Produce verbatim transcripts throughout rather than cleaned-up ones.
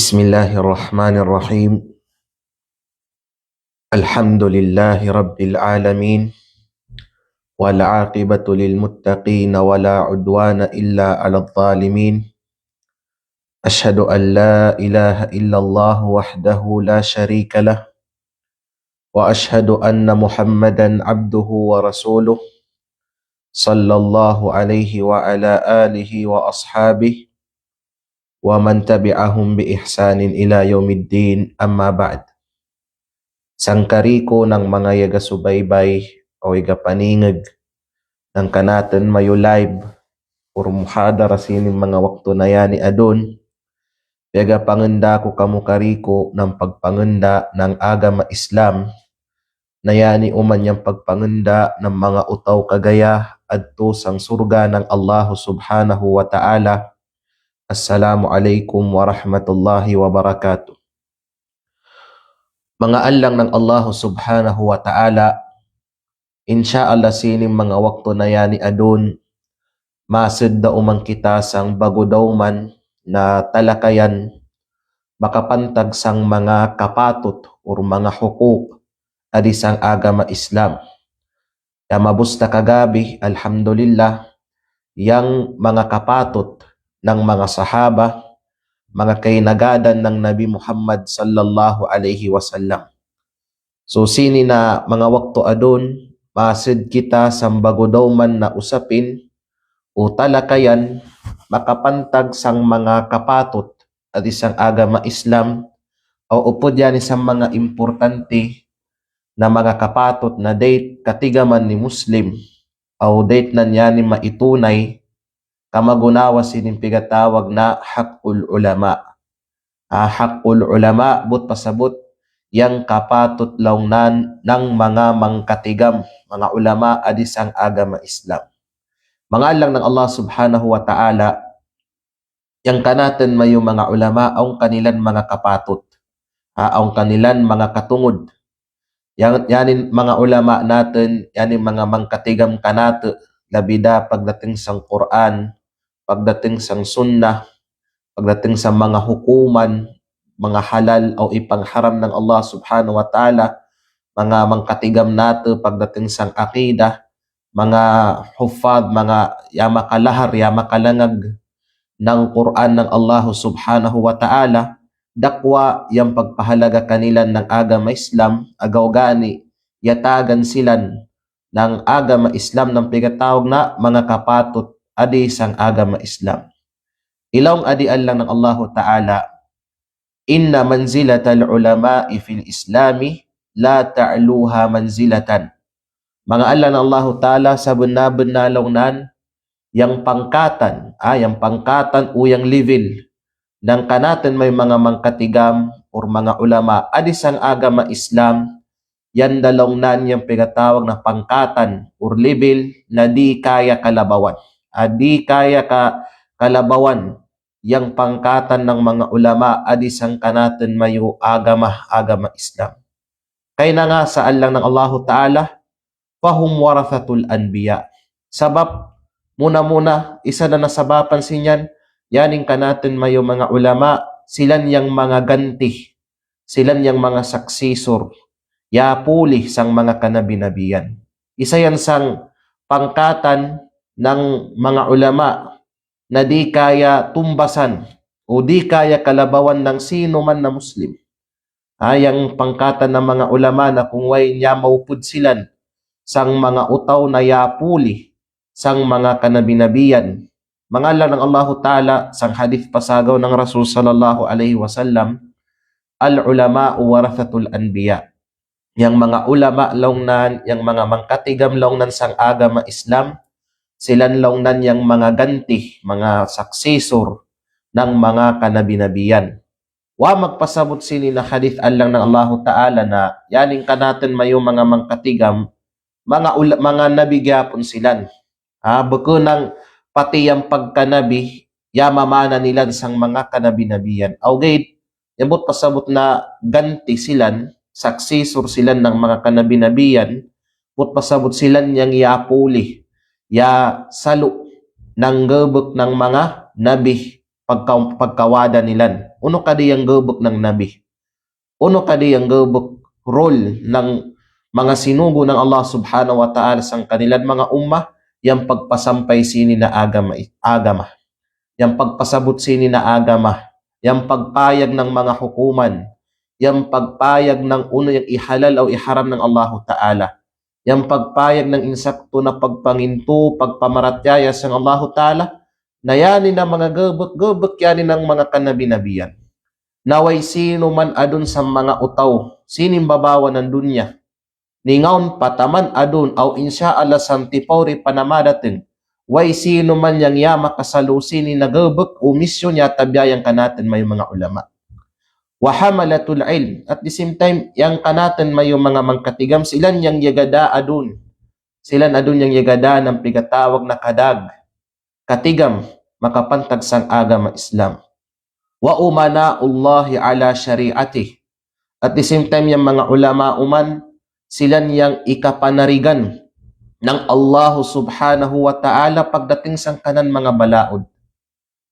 بسم الله الرحمن الرحيم. الحمد لله رب العالمين. والعاقبة للمتقين ولا عدوان إلا على الظالمين. أشهد أن لا إله إلا الله وحده لا شريك له. وأشهد أن محمدا عبده ورسوله. صلى الله عليه وعلى آله وأصحابه ومن تبعهم بإحسان إلى يوم الدين، أما بعد. Sangkariku nang manga iyaga subaybay, o iyaga paningeg, nang kanatun mayu live, or muhadara sinin manga waktu na yani adun, piyaga pangenda ku kamu kariku nang pagpangenda nang agama Islam, na yani uman yang pagpangenda nang manga utaw kagaya adtu sang surga nang Allahu Subhanahu wa Ta'ala. Assalamu alaikum warahmatullahi wabarakatuh. Manga allang nang Allahu Subhanahu wa Ta'ala, insya Allah sinin manga waktu na yani adun, mased da uman kita sang bagu dauman na talakayan makapantag sang manga kapatut or manga hukuk adi sang agama Islam. Ya mabusta kagabi, alhamdulillah, yang manga kapatut nang manga sahaba, manga kainagadan nang Nabi Muhammad sallallahu alaihi wasallam. So sinin na manga waktu adun, mased kita sang bagu dauman na usapin, o talakayan makapantag sang manga kapatut adi sang agama Islam, o upud yani sang manga importante na manga kapatut na date katigaman ni Muslim, o date nan yani maitunay, kamagunawa sinin pigatawag na haqqul ulama. Ah, haqqul ulama, but pasabut yang kapatut laung nan nang manga mangkatigam, manga ulama adi sang agama Islam. Manga allang nang Allah Subhanahu wa Ta'ala, yang kanatun mayu manga ulama, awn kanilan manga kapatut. Ah, awn kanilan manga katungud. Yang, yanin manga ulama natun, yanin manga mangkatigam kanatu, labida pagdating sang Qur'an, pagdating sang sunnah, pagdating sang manga hukuman, manga halal o ipangharam nang Allah Subhanahu wa Ta'ala, manga mangkatigam natu pagdating sang aqidah, manga huffaz, manga ya makalahar, ya makalangag nang Qur'an nang Allah Subhanahu wa Ta'ala, dakwa yang pagpahalaga kanilan nang agama Islam, agaw gani yatagan silan nang agama Islam nang pigatawag na manga kapatut adi sang agama Islam. Ilaung adi allang nang Allahu Ta'ala, inna manzilatal ulama'i fil islami la ta'luha manzilatan. Manga allang nang Allahu Ta'ala, sabenna-benna laung nan yang pangkatan, ah, yang pangkatan o yang level nang kanatun mayu manga mangkatigam or manga ulama adi sang agama Islam, yanda laung nan yang pigatawag na pangkatan or level na di kaya kalabawan. Ah, di kaya ka-, kalabawan yang pangkatan nang manga ulama adi sang kanatun mayu agama, agama Islam. Kaina nga sa allang nang Allahu Ta'ala, fahum warathatul anbiya. Sabab, muna-muna, isa na nasabapan sinin, yanin kanatun mayu manga ulama, silan yang manga ganti, silan yang manga successor, ya puli sang manga kanabi-nabian. Isa yan sang pangkatan nang manga ulama, na di kaya tumbasan, o di kaya kalabawan nang sino man na Muslim. Ah, yang pangkatan nang manga ulama na kung way niya maupud silan sang manga utaw na ya puli sang manga kanabi-nabian. Manga allang nang Allahu Ta'ala, sang hadith pasagaw nang Rasul sallallahu alaihi wasallam, al ulama'u warathatul anbiya. Yang manga ulama laung nan, yang manga mangkatigam laung nan sang agama Islam, silan laung nan yang manga ganti, manga successor nang manga kanabi-nabian. Wa magpasabut sinin na hadith allang nang Allahu Ta'ala na, yanin kanatun mayu manga mangkatigam, manga ula-, manga nabi gihapun silan. Ha, bukun nang pati yang pagkanabi, ya mamana nilan sang manga kanabi-nabian. Awgid, yang but pasabut na ganti silan, successor silan nang manga kanabi-nabian, but pasabut silan yang ya puli, ya salu, nang gebek nang manga nabi, pagka-, pagkawada nilan. Unu kadi yang gebek nang Nabi? Unu kadi yang gebek role nang manga sinugo nang Allah Subhanahu wa Ta'ala sangkanilan manga ummah? Yang pagpasampay sini na agama, agama. Yang pagpasabut sini na agama. Yang pagpayag nang manga hukuman. Yang pagpayag nang unu yang ihalal aw iharam nang Allahu Ta'ala. Yang pagpayag nang insakto na pagpangintu, pagpamaratiyaya sang Allahu Ta'ala. Na yani na manga gebek, gebek yani nang manga kanabi-nabian. Na way sino man adun sa manga utaw sini mbabawa nang dunya, ningaun pa taman adun aw insya Allah santi pauri pa na madating, way sino man yang ya makasalo sini na gebek o misyon, ya tabiya yang kanatun mayo manga ulama. Wa hamalatul ilm. At the same time, yang kanatun mayo manga mangkatigam, silan yang yagada adun. Silan adun yang yagada nang pigatawag na kadag, katigam, makapantag sang agama Islam. Wa umana'ullahi ala syari'atih. At the same time, yang manga ulama uman, silan yang ikapanarigan nang Allahu Subhanahu wa Ta'ala pagdating sangkanan manga balaud.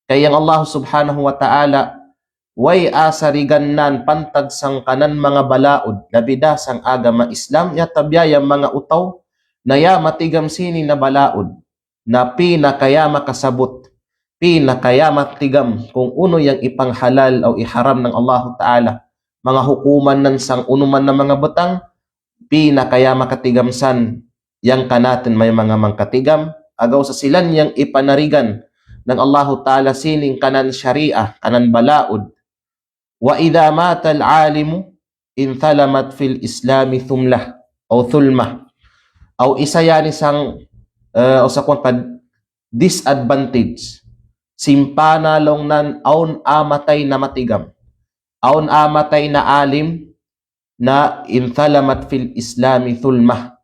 Kay yang Allahu Subhanahu wa Ta'ala, way asarigan nan pantag sangkanan manga balaud, labi da sang agama Islam, ya tabiya yang manga utaw na ya matigam sini na balaud. Na pinakaya makasabut, pinakaya matigam kung unu yang ipanghalal aw iharam nang Allahu Ta'ala. Manga hukuman nan sang unu man na manga betang, pinakaya makatigam san yang kanatun mayo manga mangkatigam, agaw sa silan yang ipanarigan nang Allahu Ta'ala sini kanan syariah, kanan balaud. Wa idha matal alimu inthalamat fil islami thumlah, aw thulmah. Aw isa yani sang, eh, aw sa kuwan pa disadvantage. Simpana laung nan awn a matay na matigam, awn a matay na alim, na inthalamat fil islami thulmah.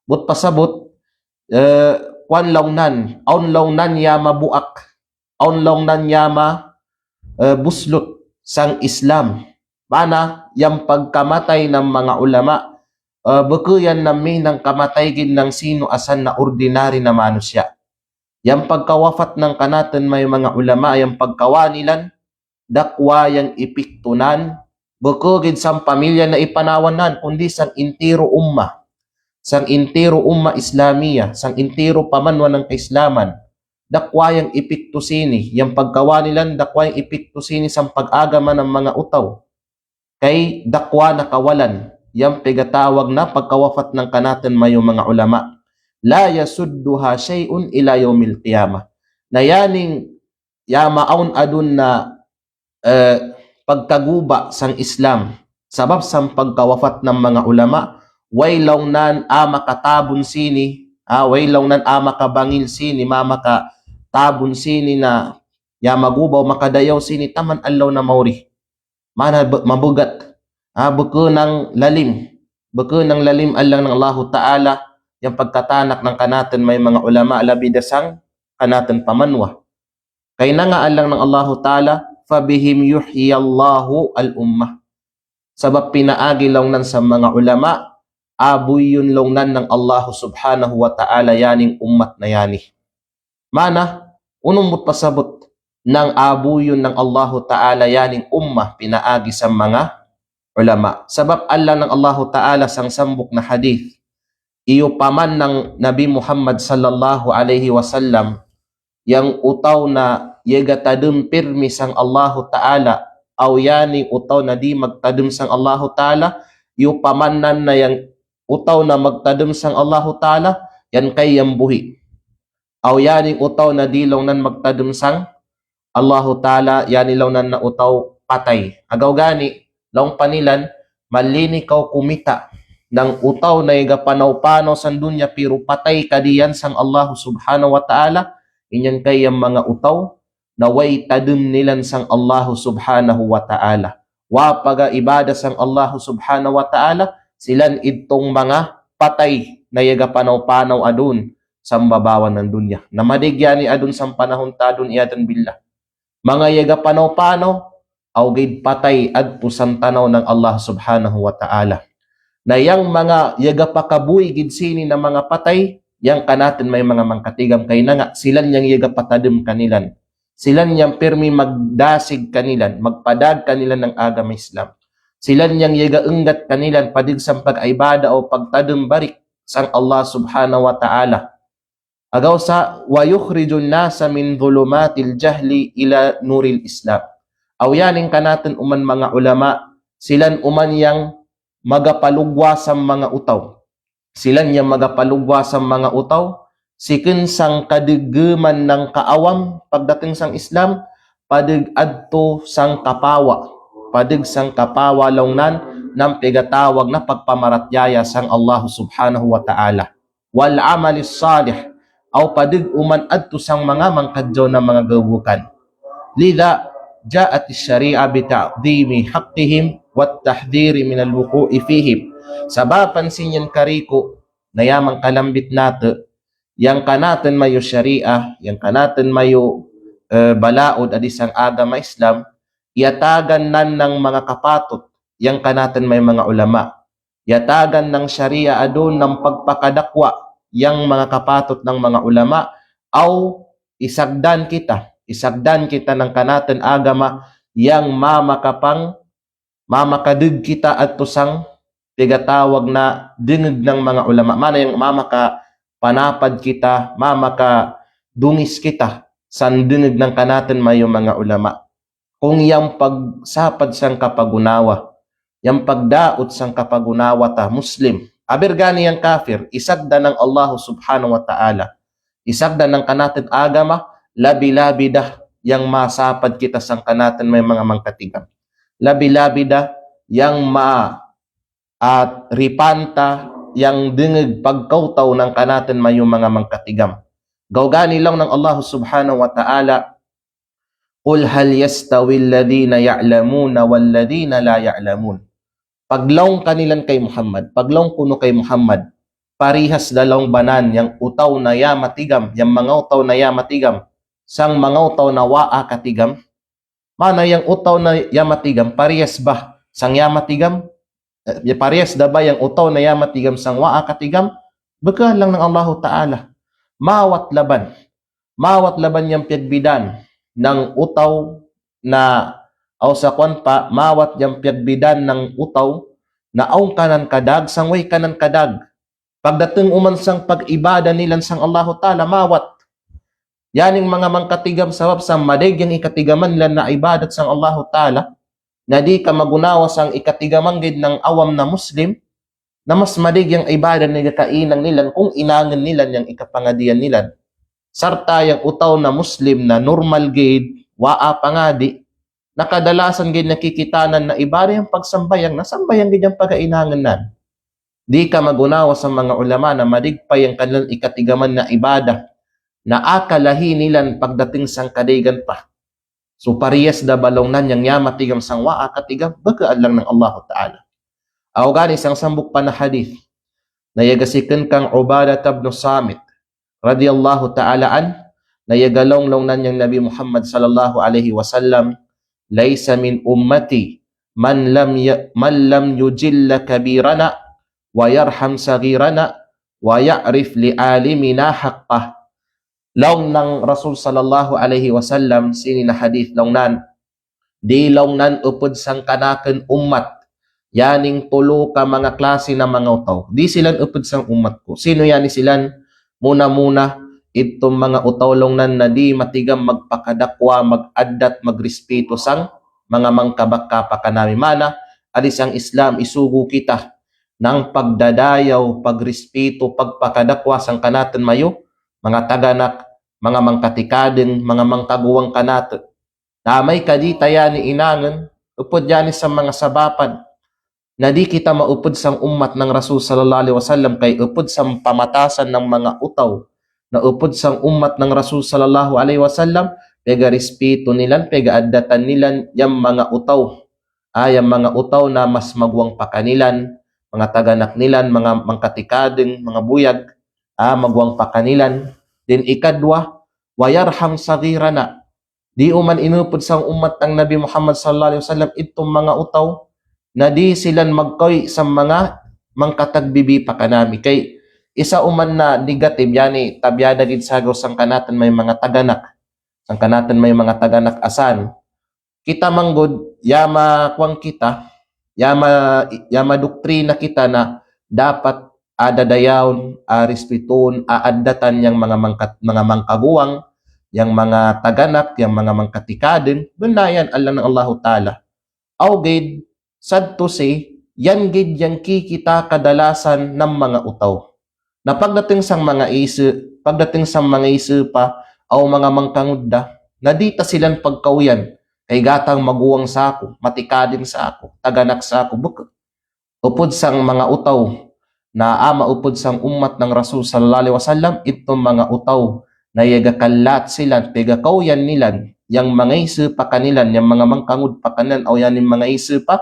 But pasabut, eh, kuwan laung nan, awn laung nan ya mabuak, awn laung nan ya ma, eh, buslut sang Islam. Mana yang pagkamatay nang manga ulama, eh, beke yan na minang kamatay gid nang sino asan na ordinary na manusiya'. Yang pagkawafat nang kanatun mayo manga ulama, yang pagkawa nilan, dakwa yang ipiktunan, beke gid sang pamilya na ipanawan nan, kundi sang intiru ummah. Sang intiru ummah Islamiyah, sang intiru pamanwa nang kaislaman. Dakwa yang ipiktu sini, yang pagkawa nilan, dakwa yang ipiktu sini sang pagagama nang manga utaw. Kay dakwa na kawalan, yang pigatawag na pagkawafat nang kanatun mayo manga ulama. La yasudduha shay'un ila yawmil qiyamah. Na yaning ya maawn adun na, eh, pagkaguba sang Islam. Sabab sang pagkawafat nang manga ulama, way laung nan a makatabun sini, ah, way laung nan a makabangil sini, ma makatabun sini na ya maguba aw makadayaw sini taman allaw na mauri. Mana be-, mabegat. Ah, beke nang lalim. Beke nang lalim allang nang Allahu Ta'ala, yang pagkatanak nang kanatun mayo manga ulama labi da sang kanatun pamanwa. Kay nanga allang nang Allahu Ta'ala, fabihim yuhyiyallahu al-ummah. Sabab pinaagi laung nan sang manga ulama, abuyun laung nan nang Allahu Subhanahu wa Ta'ala yaning ummat na yani. Mana, unu mut pasabut nang abuyun nang Allahu Ta'ala yaning ummah pinaagi sang manga ulama? Sabab allang nang Allahu Ta'ala sang sambuk na hadith, iyupaman nang Nabi Muhammad sallallahu alaihi wasallam, yang utaw na yaga tadem pirmi sang Allahu Ta'ala, aw yaning utaw na di magtadem sang Allahu Ta'ala, iyupaman nan na yang utaw na magtadem sang Allahu Ta'ala, yan kay yang buhi'. Aw yaning utaw na di laung nan magtadem sang Allahu Ta'ala, yani laung nan na utaw patay. Agaw gani, laung panilan, mallini kaw kumita' nang utaw na yaga panaw-panaw sang dunya piru patay kadiyan sang Allahu Subhanahu wa Ta'ala, inyan kay yang manga utaw na way tadem nilan sang Allahu Subhanahu wa Ta'ala. Wa paga ibadah sang Allahu Subhanahu wa Ta'ala, silan idtong manga patay na yaga panaw-panaw adun sambabawan nang dunya. Na madig yani adun sampanahun tadun, iyadhan billah. Manga yaga panaw-panaw, aw gaid patay adpu santanaw nang Allah Subhanahu wa Ta'ala. Na yang manga yaga pakabuhi' gid sini na manga patay, yang kanatun mayo manga mangkatigam kay nanga, silan yang yaga patadem kanilan. Silan yang pirmi magdasig kanilan, magpadag kanilan nang agama Islam. Silan yang iyaga enggat kanilan padig sang pag'ibada o pagtadem barik sang Allah Subhanahu wa Ta'ala. Agaw sa, "Wa yukhrijun nasa min dhulumatil jahli ila nuril Islam." Aw yaning kanatun uman manga ulama, silan uman yang magapalugwa sang manga utaw. Silan yang magapalugwa sang manga utaw, sikin sang kadegeman nang kaawam pagdating sang Islam, padig adtu sang kapawa, padig sang kapawa laung nan, nang pegatawag na pagpamaratiyaya sang Allah Subhanahu wa Ta'ala. Wal amalis salih, aw padig uman adtu sang manga mangkadjaw na manga gabukan. Lidha ja'atis syari'ah bita'dhimi haqqihim wat tahdhiri minal wuqu'i fihim. Sabapan sin iyan kariku, na iyan mangkalambit natu', yang kanatun mayu syari'ah, yang kanatun mayu, eh, balaud adi sang agama Islam, iyatagan nan nang manga kapatut, yang kanatun mayu manga ulama. Iyatagan nang syari'ah adun nang pagpakadakwa, yang manga kapatut nang manga ulama, aw isagdan kita, isagdan kita nang kanatun agama, yang mamakapang, mamakadeg kita adtu sang pegatawag na dengeg nang manga ulama. Mana yang mamakapanapad kita, mamakadungis kita sang dengeg nang kanatun mayu manga ulama. Kung yang pagsapad sang kapagunawa, yang pagdaud sang kapagunawa ta Muslim. Aber gani yang kafir, isagdan nang Allah Subhanahu wa Ta'ala. Isagdan nang kanatun agama, labi-labi da yang masapad kita sang kanatun mayu manga mangkatigam. Labi-labi da yang ma at ripanta yang dengeg pagkautaw nang kanatun mayu manga mangkatigam. Gaw gani laung nang Allah Subhanahu wa Ta'ala, "Qul hal yastawil ladhina ya'lamuna wal ladhina la ya'lamun." Paglaung kanilan kay Muhammad, paglaung kunu kay Muhammad, parihas da laung ba nan yang utaw na iyan matigam, yang manga utaw na iyan matigam, sang manga utaw na wa'a katigam? Mana yang utaw na iyan matigam, parihas ba sang iyan matigam? Eh, ya parihas da ba yang utaw na iyan matigam sang wa'a katigam? Beke alang nang Allahu Ta'ala. Mawat laban. Mawat laban yang piyagbidan nang utaw na aw sa kuwan pa, mawat yang piyagbidan nang utaw na awn kanan kadag, sang way kanan kadag. Pagdating uman sang pag'ibada nilan sang Allahu Ta'ala, mawat. Yaning manga mangkatigam sabab sang madaig yang ikatigaman nilan na ibadat sang Allahu Ta'ala, na di' ka magunawa sang ikatigaman gaid nang awam na Muslim, na mas madaig yang ibadat nilan kainang nilan, kung inangan nilan yang ikapangadian nilan. Sarta' yang utaw na Muslim na normal gaid, wa'a pangadi, na kadalasan gaid nakikitanan na ibadat yang pagsambahayang, na sambahayang gaid yang pagainangan nan. Di' ka magunawa sang manga ulama na madaig pa yang kanilan ikatigaman na ibadat, na akalahi nilan pagdating sang kadaigan pa. So parihas da ba laung nan yang iyan matigam sang wa'a katigam? Beke alang nang Allahu Ta'ala. Aw gani sang sambuk pa na hadith na iyaga sikin kang Ubadah bin Samit radhiyallahu ta'ala anhu, na iyaga laung laung nan yang Nabi Muhammad sallallahu alaihi wasallam, "Laysa min ummati man lam ya-, man lam yujilla kabirana wa yarham saghirana wa ya'rif li alimina haqqah." Laung nang Rasul sallallahu alaihi wasallam sini na hadith laung nan, di' laung nan upud sang kanakun ummat yaning tulu ka manga klasi na manga utaw. Di' silan upud sang ummatku. Sinu yan silan? Muna-muna, itun manga utaw laung nan na di' matigam magpakadakwa, mag-addat, magrispitu sang manga mangkabakka pakanami. Mana, adi sang Islam isugu kita nang pagdadayaw, pagrispitu, pagpakadakwa sang kanatun mayu manga taganak, manga mangkatikading, manga mangkaguwang kanatun. Na may kadhi ta yan inangan, upud yan sa manga sabapan na di' kita maupud sang ummat nang Rasul sallallahu alaihi wasallam, kay upud sang pamatasan nang manga utaw na upud sang ummat nang Rasul sallallahu alaihi wasallam, pegarispitu nilan, pegaaddatan nilan yang manga utaw. Ah, yang manga utaw na mas maguwang pakanilan, manga taganak nilan, manga mangkatikading, manga buyag, ah, maguwang pakanilan. Din ikadwa, wa yarham saghirana. Di' uman inupud sang ummat nang Nabi Muhammad sallallahu alaihi wasallam itun manga utaw na di' silan magkawi' sang manga mangkatagbibi pakanami. Kay isa uman na negative, yani tabiya' da gid sagaw sang kanatun may manga taganak. Sangkanatun mayu manga taganak asan. Kita manggud, ya makuang kita, ya ma, ya madoktrina kita na dapat ada dayaun, a, rispitun, a, addatan yang manga mangkat, manga mangkaguwang, yang manga taganak, yang manga mangkatikadun, benda yan allang nang Allahu Ta'ala. Awgid, sadtu si, yan gid yang kikita kadalasan nang manga utaw. Na pagdating sang manga isu, pagdating sang manga isu pa, aw manga mangkangudda, na di ta silan pagkauyan, kay gatang maguwang saku, matikadun saku, taganak saku, bukut. Upud sang manga utaw, na ama upud sang ummat nang Rasul sallallahu alaihi wasallam, itum manga utaw, na yaga kallat silan, pegakauyan nilan, yang manga isu pa kanilan, yang manga mangkangud pa kanilan, aw yaning manga isu pa,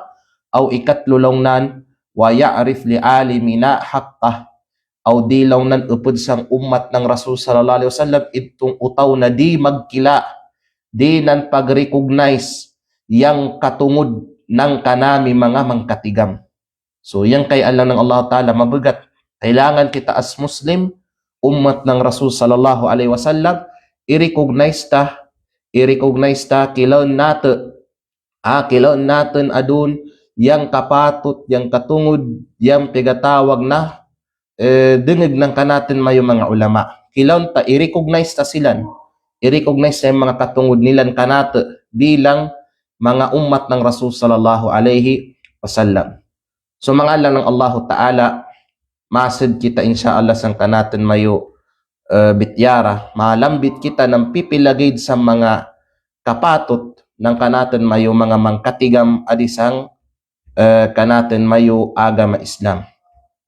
aw ikatlu laung nan, wa ya'rif li alimina haqqah. Aw di laung nan upud sang ummat nang Rasul sallallahu alaihi wasallam, itum utaw na di magkila, di nan pag-recognize, yang katungud nang kanami manga mangkatigam. So, yang kay allang nang Allah Ta'ala mabugat. Kailangan kita as Muslim, ummat nang Rasul sallallahu alaihi wasallam, i-recognize ta, i-recognize ta, kilaun natu', a, kilaun natun adun, yang kapatut, yang katungud, yang pegatawag na, eh, dengeg nang kanatun mayu manga ulama. Kilaun ta, i-recognize ta silan. I-recognize ta yang manga katungud nilan kanatu', bilang manga ummat nang Rasul sallallahu alaihi wasallam. So, manga allang nang Allahu Ta'ala, mased kita insya Allah sangkanatun mayu, eh, bityara, malambit kita nang pipilagid sa manga kapatut nang kanatun mayu manga mangkatigam adi sang, eh, kanatun mayu agama Islam.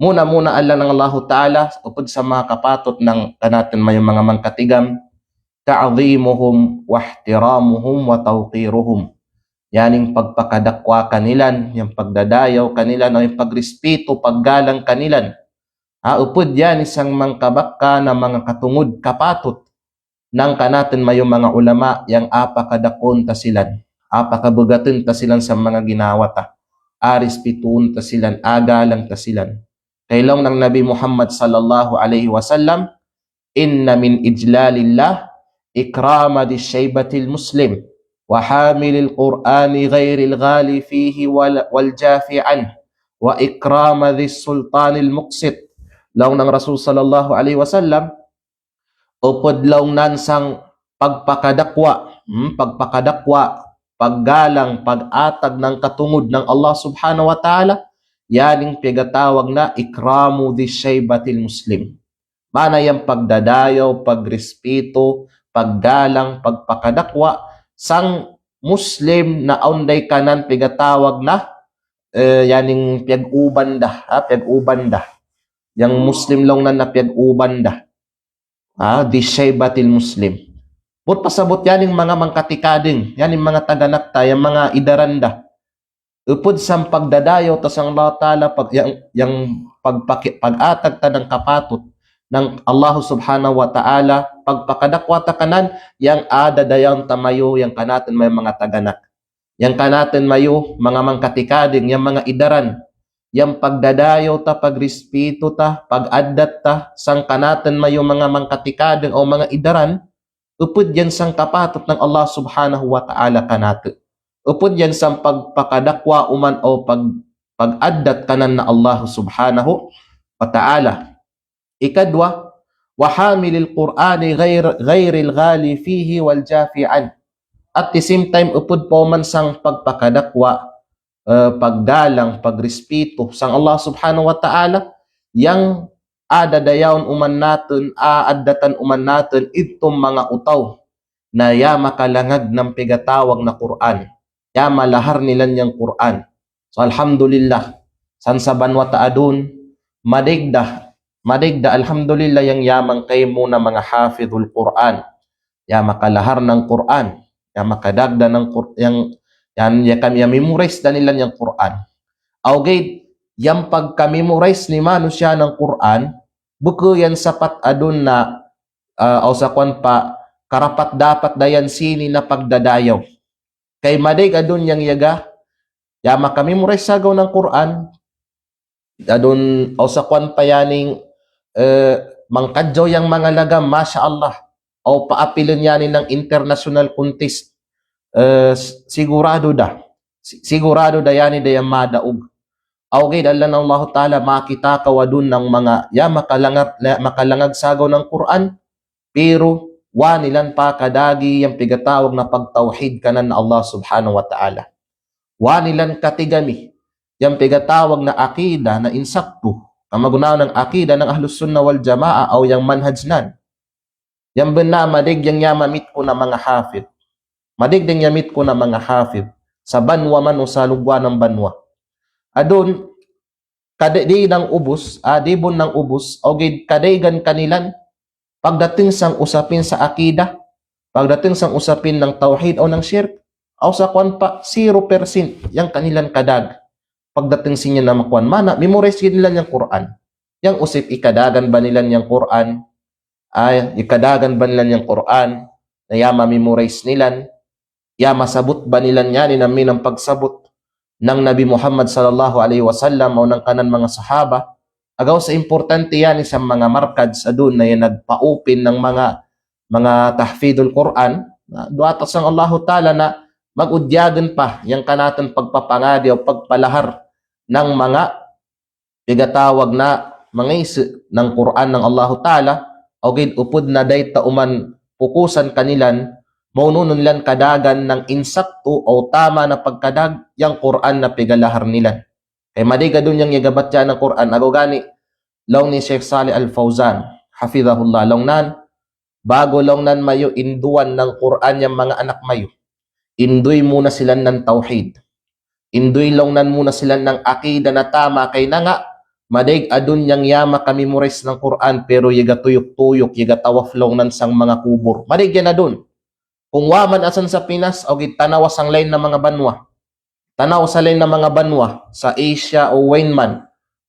Muna-muna allang nang Allahu Ta'ala, upud sa manga kapatut nang kanatun mayu manga mangkatigam, ta'dhimuhum wahtiramuhum wa tawqiruhum. Yaning pagpakadakwa kanilan, yang pagdadayaw kanilan, aw yang pagrispitu, paggalang kanilan. Ha, upud yan isang mangkabakka na manga katungud kapatut nang kanatun mayu manga ulama yang apakadakwaun ta silan, apakabugatun ta silan sa manga ginawa ta, arispituun ta silan, agalang ta silan. Kay laung nang Nabi Muhammad sallallahu alaihi wasallam, inna min ijlalillah ikrama dhi shaybatil muslim wa hamilil qur'ani ghairil ghali fihi wal, wal jafi anhu wa ikrama dhi sultanil muqsit. Laung nang Rasul sallallahu alaihi wasallam, upud laung nan sang pagpakadakwa, hmm, pagpakadakwa, paggalang, pag-atag nang katungud nang Allah Subhanahu wa Ta'ala, yaning pegatawag na ikramu dhi shaybatil muslim. Mana yang pagdadayaw, pagrispitu, paggalang, pagpakadakwa, sang Muslim na awn daykanan pegatawag na, eh, yaning piyag-uban da, ha, piyag-uban da. Yang Muslim laung nan na piyag-uban da. Ha, dhi shaybatil muslim. Put pasabut yaning manga mangkatikading, yaning manga taganak ta, yang manga idaran da. Upud sang pagdadayaw ta sang Allah Ta'ala, pag-, yang, yang pagpaki-, pag-atag ta nang kapatut nang Allah Subhanahu wa Ta'ala, pagpakadakwa ta kanan, yang adadayawn ta mayu, yang kanatun mayu manga taganak. Yang kanatun mayu, manga mangkatikading, yang manga idaran. Yang pagdadayaw ta, pagrispitu ta, pag-addat ta, sang kanatun mayu manga mangkatikading, o manga idaran, upud yan sang kapatut nang Allah Subhanahu wa Ta'ala kanatu. Upud yan sang pagpakadakwa uman o pag-, pag-addat kanan na Allah Subhanahu wa Ta'ala. Ikadwa, wa hamilil Qur'ani ghair-, ghairil ghali fihi wal jafi anhu. At the same time, upud pa uman sang pagpakadakwa, eh, paggalang, pagrispitu sang Allah Subhanahu wa Ta'ala, yang adadayawn uman natun, a-, addatan uman natun, itum manga utaw na ya makalangag nang pegatawag na Qur'an. Ya malahar nilan yang Qur'an. So, alhamdulillah. San sa banwa ta adun, madegda, madegda, alhamdulillah, yang ya mangkaymu na manga hafidhul Qur'an. Ya makalahar nang Qur'an. Ya makadagda nang Qur-, yang, yang, ya kam-, ya memorize da nilan yang Qur'an. Awgid, yang pagka-memorize ni manusiya' nang Qur'an, buku yang sapat adun na, ah, aw sakuan pa, karapat-dapat da yan sini na pagdadayaw. Kay madeg adun yang yaga, ya maka-memorize sagaw nang Qur'an, adun aw sakuan pa yaning, eh, mangkadjaw yang manga lagam, masya Allah. o paapilun yani nang international contest, eh, s-, sigurado da. Si-, sigurado da yani da yang madaug. Aw ga'i da allan Allahu Ta'ala makita kaw adun nang manga, ya makalangag, ya makalangag sagaw nang Qur'an, pero wa nilan pakadagi yang pigatawag na pagtawhid kanan Allah Subhanahu wa Ta'ala. Wa nilan katigami yang pigatawag na aqida na insaktu, kamagunawan nang aqida nang Ahlus Sunnah wal Jamaah aw yang manhaj nan. Yang bena madig yang ya mamit ku na manga hafid. Madig yang ya mamit ku na manga hafid. Sa banwa man o sa lugwa nang banwa. Adun, kadai di nang ubus, ah, di bun nang ubus, o gid kadaigan kanilan, pagdating sang usapin sa aqida, pagdating sang usapin nang tawhid o nang shirk, aw sa kuwan pa, zero percent yang kanilan kadag. Pagdating siniyan na makuwan mana, memorize gid nilan yang Qur'an. Yang usip ikadagan ba nilan yang Qur'an, ay, ikadagan ba nilan yang Qur'an, na ya ma-memorize nilan, ya masabut ba nilan yani na minang pagsabut nang Nabi Muhammad sallallahu alaihi wasallam o nang kanan manga sahaba. Agaw sa importante yani sa manga markaz adun na yang nagpaupin nang manga, manga tahfidul Qur'an. Na, duwata sang Allahu Ta'ala na magudyagan pa yang kanatun pagpapangadi o pagpalahar nang manga pigatawag na mangaise nang Qur'an nang Allahu Ta'ala, o gid upud na dai ta uman pukusan kanilan, maunu nu nilan kadagan nang insaktu o tama na pagkadag yang Qur'an na pigalahar nilan. Kay madig adun yang iyaga batsa nang Qur'an, agaw gani, laung ni Sheikh Saleh Al-Fauzan, hafidhahullah, laung nan, bago laung nan mayo induan nang Qur'an yang manga anak mayo, induy mu na silan nang tawhid. Induy laung nan mu na silan nang aqida na tama kay nanga, madig adun yang ya maka-memorize nang Qur'an, pero iyaga tuyuk-tuyuk, iyaga tawaf laung nan sang manga kubur. Madig yan adun. Kung wa man asan sa Pinas, o gid tanawa sang lain na manga banwa. Tanawa sa lain na manga banwa, sa Asia o wain man.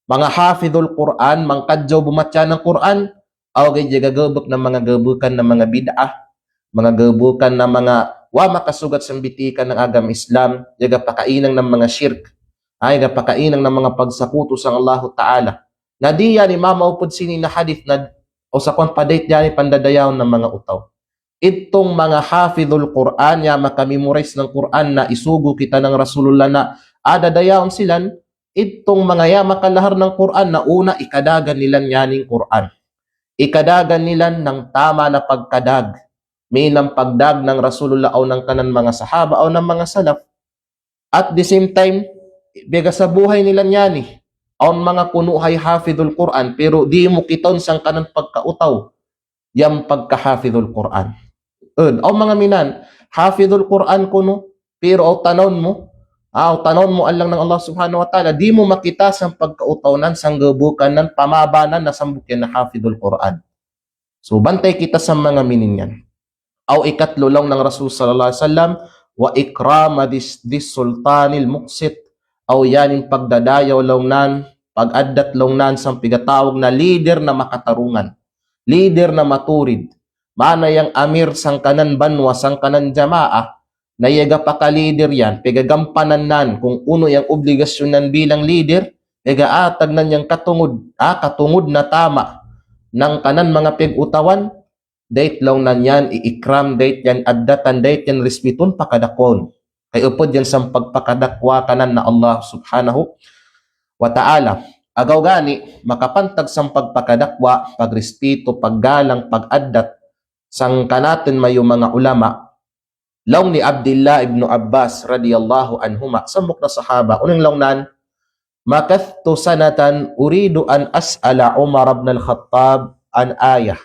Manga hafidhul Qur'an, mangkadjaw bumatsa nang Qur'an, aw gid iyaga gebek na manga gebekan na manga bid'ah, manga gebekan na manga wa makasugat sang bitikan nang agama Islam, iyaga pakainang na manga shirk, ay, iyaga pakainang na manga pagsakutu sang Allahu Ta'ala. Na di yani mamaupud sini na hadith na, o sa kuwan pa dait yani pandadayaw na manga utaw. Itong manga hafidhul Qur'an, ya maka-memorize nang Qur'an na isugo kita nang Rasulullah na ada dayaun silan, itong manga ya makalahar nang Qur'an na una ikadagan nilan yaning Qur'an. Ikadagan nilan nang tama na pagkadag. Minang pagdag nang Rasulullah aw nang kanan manga sahaba aw nang manga salaf. At the same time, bega sa buhay nilan yani. Awn manga kunu' hay hafidhul Qur'an, pero di mu kitaun sangkanan pagkautaw yang pagkahafidhul Qur'an. Eun, awn manga minan, hafidhul Qur'an kunu', pero aw tanawn mu, aw tanawn mu allang nang Allah Subhanahu wa Ta'ala, di mu makita sang pagkautaw nan, sang gebukan nan, pamaba nan, na sambuk yan na hafidhul Qur'an. So, bantay kita sa manga minin yan. Aw ikatlo laung nang Rasul sallallahu alaihi wasallam, wa ikrama dhis, dhis sultanil muqsit, aw yanin pagdadayaw laung nan, pag-addat laung nan, sang pigatawag na leader na makatarungan, leader na maturid. Mana yang amir sangkanan banwa, sangkanan jamaah, na iyaga pakalider yan, pegagampanan nan kung unu yang obligasyon nan bilang lider, pega'atag nan yang katungud, ah, katungud na tama nangkanan manga peg'utawan, dait laung nan yan i'ikram, dait yan addatan, dait yan rispitun, pakadakwaun. Kay upud yan sang pagpakadakwa kanan na Allah Subhanahu wa Ta'ala. Agaw gani, makapantag sang pagpakadakwa, pagrispitu, paggalang, pag-addat, sangkanatun mayu manga ulama, laung ni Abdillah ibnu Abbas radiyallahu anhuma, sambuk na sahaba, unu in laung nan, "Makathtu sanatan uridu an as'ala Umar ibn al-Khattab an ayah,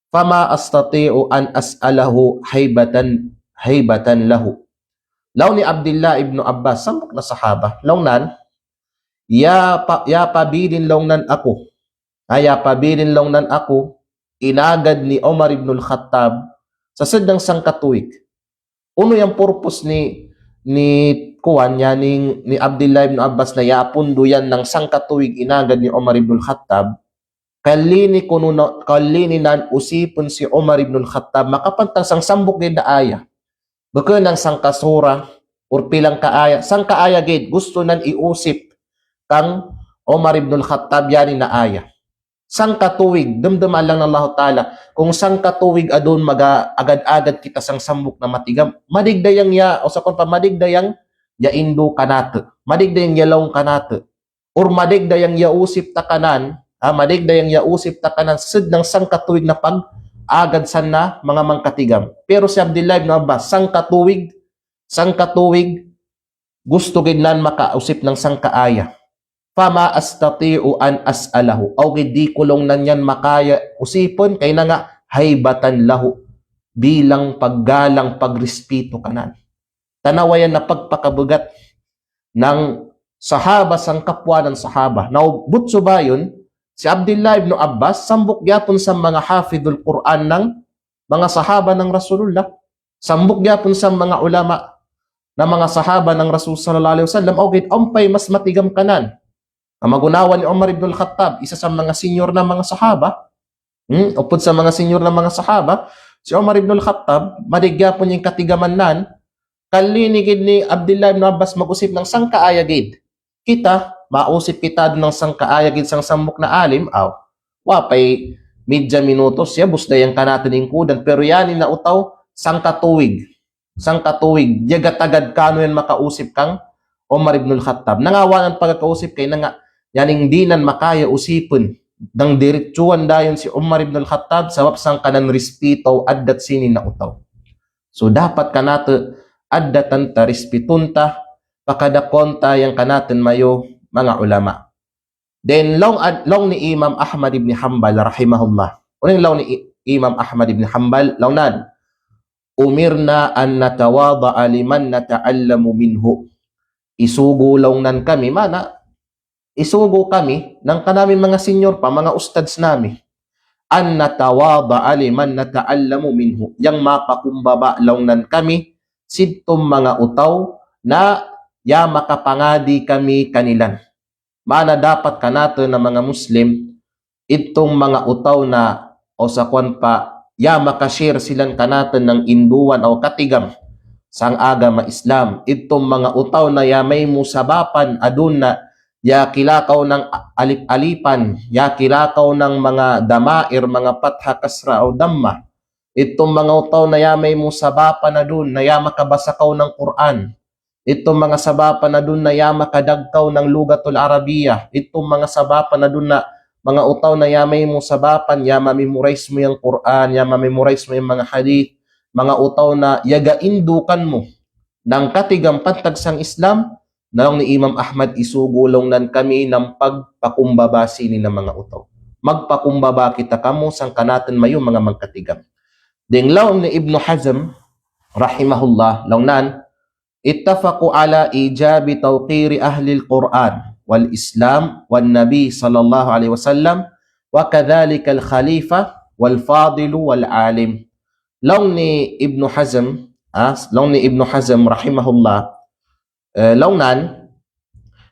fama astati'u an as'alahu haibatan, haibatan lahu." Laung ni Abdillah ibnu Abbas, sambuk na sahaba, laung nan, ya pa-, ya pabilin laung nan aku, ah, ya pabilin laung nan aku, inagad ni Umar ibnul Khattab, sa seddang sangkatuwig. Unu yang purpose ni, ni kuwan, yaning ni Abdillah ibnu Abbas na ya pundu yan nang sangkatuwig inagad ni Umar ibnul Khattab, kallini kunu na, kallini nan usipun si Umar ibnul Khattab, makapantang sang sambuk gid na ayah. Bukun nang sangka sura, or pilang ka ayah, sangka ayah gid, gustu nan iusip kang Umar ibnul Khattab yani na ayah. Sangkatuwig, demdem alang Allahu Ta'ala. Kung sangkatuwig adun mag-agad-agad kita sang sambuk na matigam, madigda yang ya, o sa kon pa, madigda yang ya indu kanate. Madigda yang ya laung kanate. Or madigda yang ya usip ta kanan, ha, madigda yang ya usip ta kanan, sed nang sangkatuwig na pag-agad san na manga mangkatigam. Pero si Abdullah ibn Abbas, sangkatuwig, sangkatuwig, gusto gid nan makausip nang sangka aya. Fama astati'u an as'alahu. Aw gid di ku laung nan yan makaya usipun, kayna nga haybatan lahu. Bilang paggalang, pagrispitu kanan. Tanawa yan na pagpakabegat nang sahaba sang kapuanan sahaba. Now, but subayun, si Abdullah ibn Abbas, sambuk gyapun sa manga hafidhul Qur'an nang manga sahaba nang Rasulullah. Sambuk gyapun sa manga ulama na manga sahaba nang Rasul sallallahu alaihi wasallam, aw gid ampay mas matigam kanan. Kamagunawan ni Umar ibn al-Khattab, isa sa manga senior na manga sahaba. Hmm, upud sa manga senior na manga sahaba, si Umar ibn al-Khattab, madigya pun yang katigaman nan, kallini gid ni Abdullah ibn Abbas mag-usip nang sangka aya gid. Kita, mausip kita nang sangka aya gid sang sambuk na alim, aw. Wa pay midja minutos ya, busda yang kanatun ingkudan, pero yan na utaw, sangkatuwig. Sangkatuwig, yaga tagad kanu yan makausip kang Umar ibn al-Khattab. Nangawanan pagkakausip kayna nga, yan ing dinan makaya usipun. Dang diritsuan dayun si Umar ibn al-Khattab, sabab sangkanan rispito addat sinin na utaw. So, dapat kanatun addatan ta, rispitun ta, pakadakon ta yang kanatun mayu manga ulama. Then, laung ad-, laung ni Imam Ahmad ibn Hanbal rahimahullah. Unu in laung ni I-, Imam Ahmad ibn Hanbal, laung nan, "Umirna an natawada'a liman nata'allamu minhu." Isugu laung nan kami, mana, isugu kami, nang kanami manga senior pa, manga ustadz nami. "An natawada'a liman nata'allamu minhu." Yang mapakumbaba laung nan kami, sidtum manga utaw, na ya makapangadi kami kanilan. Mana dapat kanatun na manga Muslim, itum manga utaw na, o sa kuwan pa, ya maka-share silan kanatun nang induan o katigam sang agama Islam. Itum manga utaw na ya maimu sabapan adun na ya kilakaw nang alip-alipan, ya kilakaw nang manga damair, manga patha, kasra o damma. Itum manga utaw na ya maimu sabapan adun na ya makabasa kaw nang Qur'an. Itum manga sabapan adun na ya makadag kaw nang lugatul Arabiya. Itum manga sabapan adun na manga utaw na ya maimu sabapan, ya ma-memorize mu yang Qur'an, ya ma-memorize mu yang manga hadith. Manga utaw na yaga indukan mu nang katigam pantag sang Islam, na laung ni Imam Ahmad, isugu laung nan kami nang pagpakumbaba sinin na manga utaw. Magpakumbaba kita kamu sang kanatun mayu manga mangkatigam. Deng laung ni Ibnu Hazm rahimahullah, laung nan, "Ittafaqu ala ijabi tawqiri ahlil Qur'an wal Islam wan Nabi sallallahu alaihi wasallam, wa kadhalikal khalifa wal fadilu wal alim." Laung ni Ibnu Hazm, ah, laung ni Ibnu Hazm rahimahullah, eh, laung nan,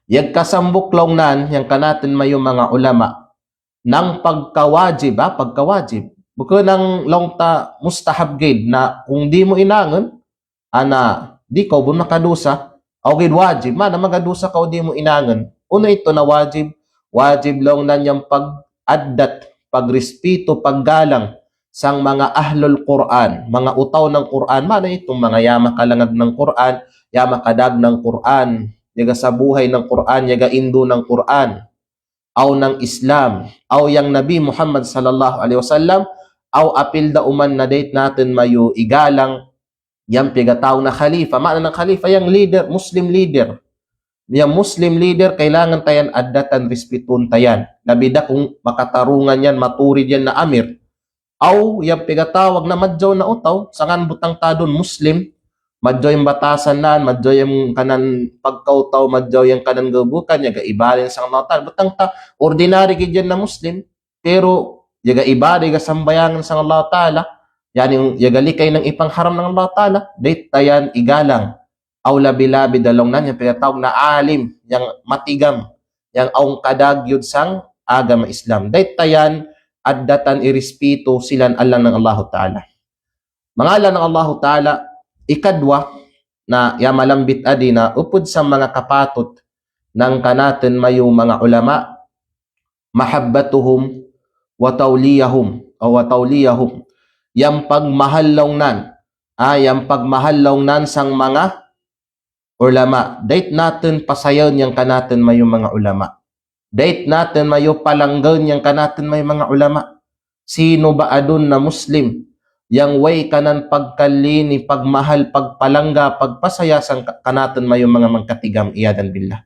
yagkasambuk laung nan yang kanatun mayu manga ulama nang pagkawajib, ah, pagkawajib. Bukun nang laung ta mustahab gid na kung di mu inangun, ana, di kaw bun makadusa, aw gid wajib, mana magadusa kaw di mu inangun. Unu itu na wajib? Wajib laung nan yang pag-addat, pagrispitu, paggalang sang manga ahlul Qur'an, manga utaw nang Qur'an, mana itu manga ya makalangag nang Qur'an, ya makadag nang Qur'an, yaga sabuhay nang Qur'an, yaga indu nang Qur'an, aw nang Islam, aw yang Nabi Muhammad sallallahu alaihi wasallam, aw apil da uman na dait natun mayu igalang, yang piyagatawag na khalifa, mana nang khalifa, yang leader, Muslim leader. Yang Muslim leader, kailangan ta yan addatan, rispitun ta yan. Labi da kung makatarungan yan, maturid yan na amir. Aw, yang piyagatawag na madjaw na utaw, sangan butang ta dun Muslim, madjaw yang batasan nan, madjaw yang kanan pagkautaw, madjaw yang kanan gebukan, yaga ibada yan sang Allah Ta'ala. Butang ta, ordinary gid yan na Muslim, pero yaga ibada, yaga sambayangan sang Allah Ta'ala, yani yaga likay nang ipangharam nang Allah Ta'ala, dait ta yan igalang. Aw labi-labi da laung nan yang piyagatawag na alim, yang matigam, yang awn kadagyud sang agama Islam. Dait ta yan addatan, irispitu silan alang nang Allahu Ta'ala. Manga alang nang Allahu Ta'ala, ikadwa, na ya malambit adi na upud sa manga kapatut nang kanatun mayu manga ulama, mahabbatuhum wa tawliyahum, aw wa tawliyahum. Yang pagmahal laung nan, ah, yang pagmahal laung nan sang manga ulama. Dait natun pasayaun yang kanatun mayu manga ulama. Dait natun mayu palanggaun yang kanatun mayu manga ulama. Sino ba adun na Muslim yang way kanan pagkallini, pagmahal, pagpalangga, pagpasaya sang ka-, kanatun mayu manga mangkatigam, iyadan billah.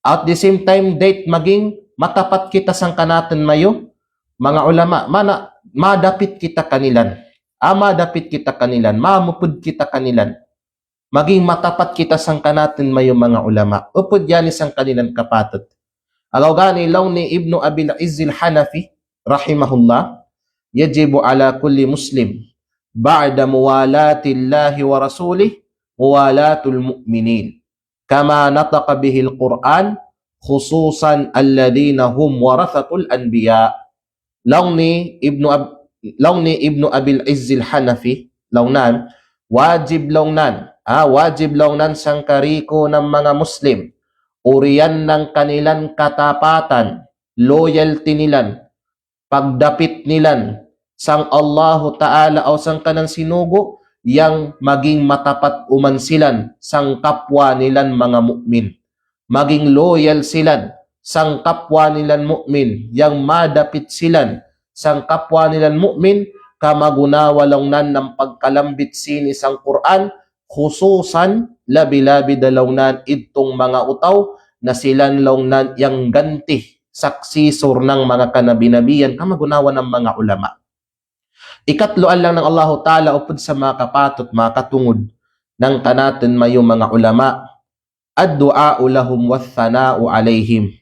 At the same time, dait maging matapat kita sang kanatun mayu manga ulama. Mana, madapit kita kanilan. Ah, madapit kita kanilan. Mamupud kita kanilan. Maging matapat kita sang kanatun mayu manga ulama. Upud yani sang kanilan kapatut. Agaw gani laung ni Ibnu Abil Izzil Hanafi, rahimahullah, yajibu ala kulli muslim, ba'da muwalatillahi wa rasulih, muwalatul mu'minin. Kama nataqa bihil Qur'an, khususan alladhina hum warathatul anbiya. Laung ni Ibnu Ab-, laung ni Ibnu Abil Izzil Hanafi, laung nan, wajib laung nan, ah, wajib laung nan sangkariku nan manga Muslim, urian nan kanilan katapatan, loyalty nilan, pagdapit nilan sang Allahu Ta'ala aw sang kanan sinugu yang maging matapat uman silan sang kapwa nilan manga mu'min. Maging loyal silan sang kapwa nilan mu'min, yang madapit silan sang kapwa nilan mu'min, kamagunawa laung nan nang pagkalambit sini sang Qur'an, khususan labi-labi da laung nan idtung manga utaw na silan laung nan yang ganti, successor nang manga kanabi-nabian, kamagunawa nang manga ulama. Ikatluan lang nang Allahu Ta'ala upud sa makapatut, makatungud nang kanatun mayu manga ulama, ad-du'a'u lahum wath-thana'u alaihim.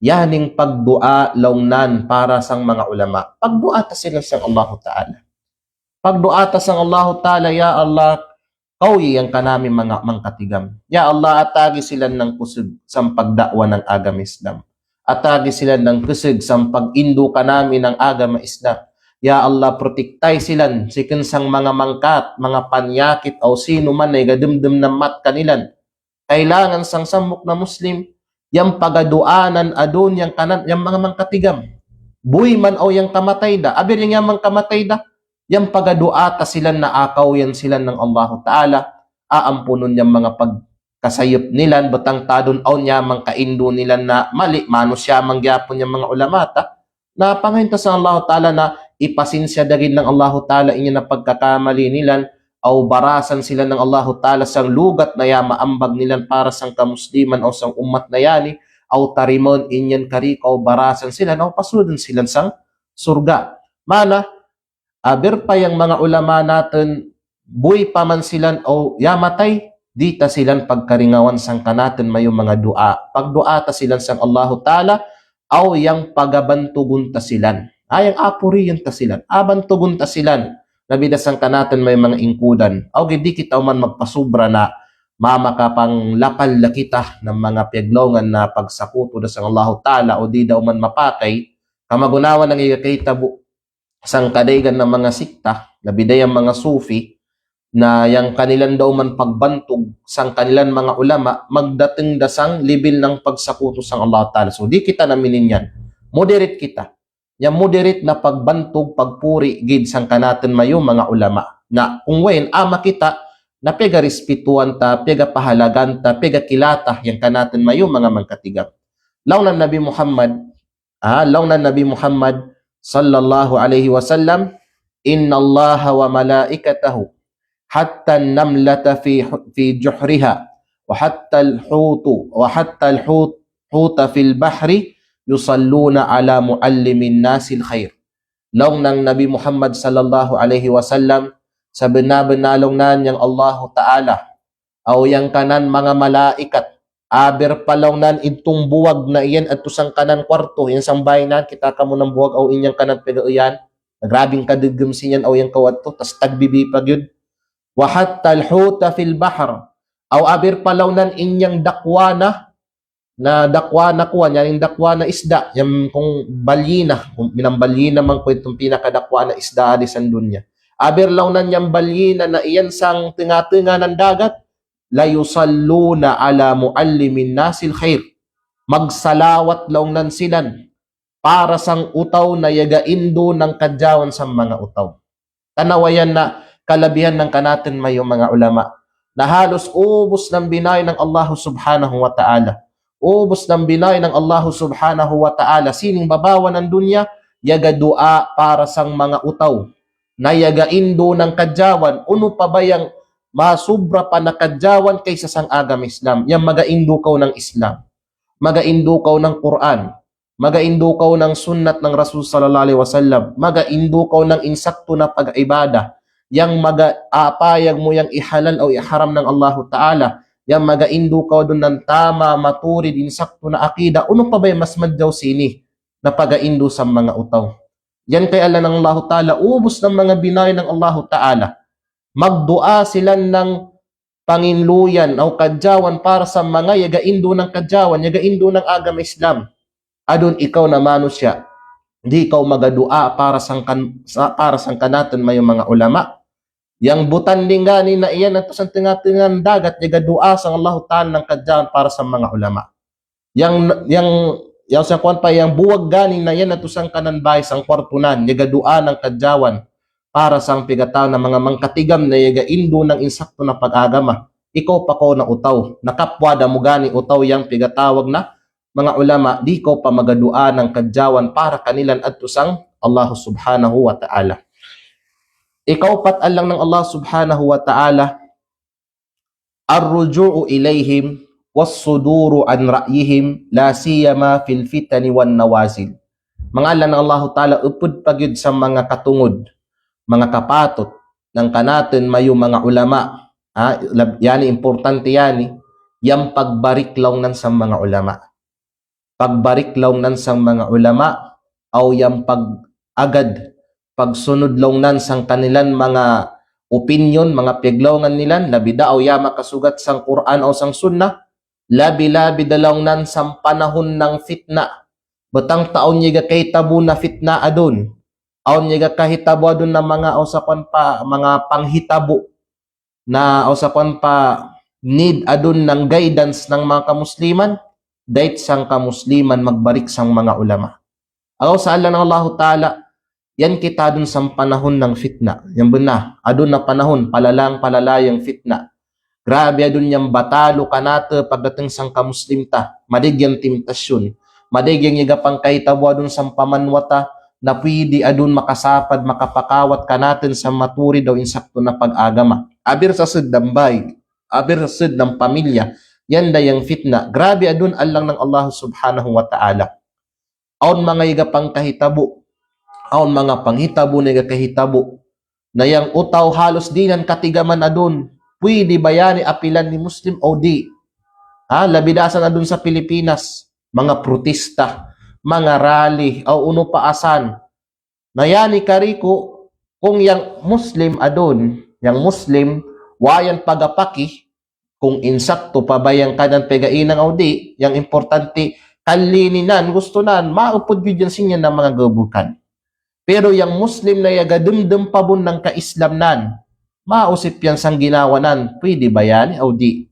Yaning pagdu'a laung nan para sang manga ulama. Pagdu'a ta silan sang Allahu Ta'ala. Pagdu'a ta sang Allahu Ta'ala, ya Allah, kaw i yang kanami manga mangkatigam. Ya Allah, atagi silan nang kusug sang pagda'wa nang agama Islam. Atagi silan nang kusug sang pag-indu kanami nang agama Islam. Ya Allah, protektai silan, siken sang manga mangkat, manga panyakit, aw sino man na igadumdum na mat kanilan. Kailangan sang sampuk na Muslim, yang pagadu'anan adun yang kanan, yang manga mangkatigam. Buy man aw yang kamatay da, abir yang yang manga kamatay da, yang pagadu'a ta silan na akaw yan silan nang Allahu Ta'ala, aampunun yang manga pagkasayup nilan, butang tadun aw yang manga kaindu nilan na mali, manusiya' man gihapun yang manga ulama ta, na pangain ta sang Allahu Ta'ala na ipasinsya dagid nang Allahu Ta'ala inya na pagkakamali nilan, aw barasan silan nang Allahu Ta'ala sang lugat na ya maambag nilan para sang kamusliman aw sang ummat na yani, aw tarimaun inyan kariku aw barasan silan, aw pasudun silan sang surga'. Mana, abir pa yang manga ulama natun, buy pa man silan aw ya matay, di ta silan pagkaringawan sang kanatun mayu manga du'a. Pagdu'a ta silan sang Allahu Ta'ala, aw yang pagabantugun ta silan. Ah, yang apurian ta silan. Abantugun ta silan. Labi da sang kanatun mayu manga ingkudan. Aw gidi kita uman magpasubra na mamakapanglapal da kita nang manga piyaglaungan na pagsakutu da sang Allahu Ta'ala, aw di da uman mapakay, kamagunawan nang iga kaytabu' sang kadaygan na manga sikta, labi da yang manga sufi, na yang kanilan daw man pagbantug sang kanilan manga ulama, magdatung da sang libil nang pagsakutu sang Allah Ta'ala. So, di kita na mininyan. Moderate kita. Yang moderate na pagbantug, pagpuri, gid sang kanatun mayu manga ulama. Na, kung wayn, ama kita, na piyagarispetuan ta, piyagapahalagan ta, piyagakilata, yang kanatun mayu manga mangkatigam. Laung nan Nabi Muhammad, Ah, laung nan Nabi Muhammad sallallahu alaihi wasallam, "Innallaha wa malaikatahu, hatta an-namlata fi, fi juhriha, wa hatta al-hutu, wa hatta al-hut-, huta fil bahri yusalluna ala muallimin nasil khair." Laung nan Nabi Muhammad sallallahu alaihi wasallam, sabenar-benar laung nan yang Allahu Ta'ala, aw yang kanan manga malaikat, aber pa laung nan idtung buwag na iyan attu sang kanan kuwartu, iyan sang bay nan, kita kamu nan buwag aw inyang kanan pegge' iyan, grabeng kadugum siniyan aw yang kuwartu, tas tagbibi pa giyud. Wa hatta al-huta fil bahr, aw aber pa laung nan inyang dakwana, na dakwana kuwan, yaning dakwana isda, yang kung balyena, kung minang balyena man kuwan ittung pinakadakwana isda di sang dunya. Aber laung nan yang balyena na iyan sang tenga-tenga nan dagat, la yusalluna ala muallimin nasil khair. Magsalawat laung nan silan para sang utaw na yaga indu nang kadjawan sang manga utaw. Tanawa yan na kalabihan nang kanatun mayu manga ulama. Na halus ubus nang binawi nang Allahu Subhanahu wa Ta'ala. Ubus nang binawi nang Allahu Subhanahu wa Ta'ala sining babawan nang dunya, yaga du'a para sang manga utaw na yaga indu nang kadjawan, unu pa ba yang masubra pa na kadjawan kaysa sang agama Islam. Yang maga indu kaw nang Islam, maga indu kaw nang Qur'an, maga indu kaw nang sunnat nang Rasul sallallahu alaihi wasallam, maga indu kaw nang insaktu na pag-ibadah, yang maga apayag mu yang ihalal o iharam nang Allahu Ta'ala, yang maga indu kaw dun nang tama maturid insaktu na akida, unu pa ba yang mas madjaw sini na paga indu sang manga utaw. Yan kay Allah nang Allahu Ta'ala, ubus nang manga binawi nang Allahu Ta'ala, magdu'a sila nang panginluyan o kadjawan para sa manga yaga indu nang kadjawan, yaga indu nang agama Islam. Adun ikaw na manusiya', di' kaw magadu'a para sang kan-, sa-, para sang kanatun mayu manga ulama. Yang butanding gani na iyan atu sang tenga-tenga dagat, yaga du'a sang Allahu Ta'ala nang kadjawan para sang manga ulama. Yang, yang, yang sa kuwan pa, yang buwag gani na iyan atu sang kanan bay sang kuwartu nan, yaga du'a nang kadjawan para sang pigatawag na manga mangkatigam na yaga indu nang insaktu na pag-agama. Ikaw pa kaw na utaw, na kapwa da mu gani utaw yang pigatawag na manga ulama, di' kaw pa magadu'a nang kadjawan para kanilan atu sang Allah Subhanahu wa Ta'ala. Ikaupat, allang nang Allah Subhanahu wa Ta'ala, الرجوع إليهم والصدور عن رأيهم لا سيما في الفتن والنوازل. Manga allang nang Allahu Ta'ala, upud pa giyud sa manga katungud, manga kapatut nang kanatun mayu manga ulama. Ha, lab-, yani importante yani, yang pagbarik laung nan sa manga ulama. Pagbarik laung nan sang manga ulama, aw yang pag-agad, pagsunud laung nan sang kanilan manga opinyon, manga piyaglaungan nilan, labida aw ya makasugat sang Qur'an aw sang sunnah, labi-labi da laung nan sang panahun nang fitna. Butang ta awn iyaga kahitabu na fitna adun. Awn iyaga kahitabu adun na manga aw sa kuwan pa, manga panghitabu na aw sa kuwan pa need adun nang guidance nang manga kamusliman, dait sang kamusliman magbarik sang manga ulama. Aw sa allang nang Allahu Ta'ala, yan kita adun sang panahun nang fitna. Yang bena, adun na panahun, palalang-palala yang fitna. Grabe adun yang batalu kanate pagdating sang kamuslim ta. Madig yang temptasyun. Madig yang iyaga pangkahitabu adun sang pamanwa ta, na pwede adun makasapad, makapakawat kanatun sang maturid aw insaktu na pag-agama. Abir sa sud nang bay, abir sa sud nang pamilya, yan da yang fitna. Grabe adun allang nang Allah Subhanahu wa Ta'ala. Awn manga iyaga pangkahitabu, awn manga panghitabu na iyaga kahitabu na yang utaw halus dinan katigaman adun. Pwede ba yani apilan ni Muslim aw di'? Ha, labida san adun sa Pilipinas, manga protesta, manga rally, aw unu pa asan. Na yani kariku, kung yang Muslim adun, yang Muslim, wayan pagapaki kung insaktu pa ba yang kanan pagainang aw di', yang importante, kallininan, gustunan, maupud bi yan siniyan na manga gabukan. Pero yang Muslim na iyaga demdem pa bun nang ka-Islam nan, mausip yan sang ginawa nan, pwede ba yani aw di'?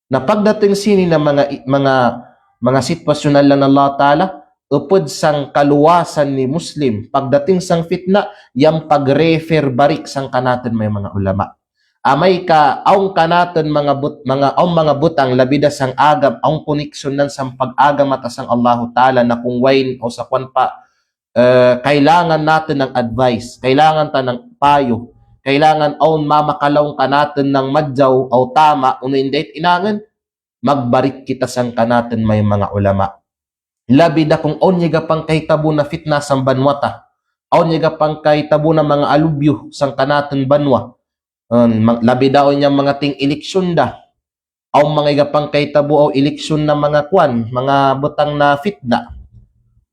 Na pagdating sini na manga, manga, manga sitwasyun allang nang Allah Ta'ala, upud sang kaluwasan ni Muslim, pagdating sang fitna, yang pag-refer barik sang kanatun mayu manga ulama. Amay ka, awn kanatun manga but-, manga, awn manga butang labida sang agama, awn koneksyon nan sang pag-agama ta sang Allahu Ta'ala na kung wain, aw sa kuwan pa, eh, kailangan natun nang advice, kailangan ta nang payo, kailangan awn mamakalaung kanatun nang madjaw, aw tama, unu in dait inangan, magbarik kita sang kanatun mayu manga ulama. Labida kung awn iyaga pangkahitabu na fitna sang banwa ta. Awn iyaga pangkahitabu na manga alubyu sang kanatun banwa. Eh, ma-, labida awn yang manga ting eleksyon da. Awn manga iyaga pangkahitabu aw eleksyon na manga kuwan, manga butang na fitna.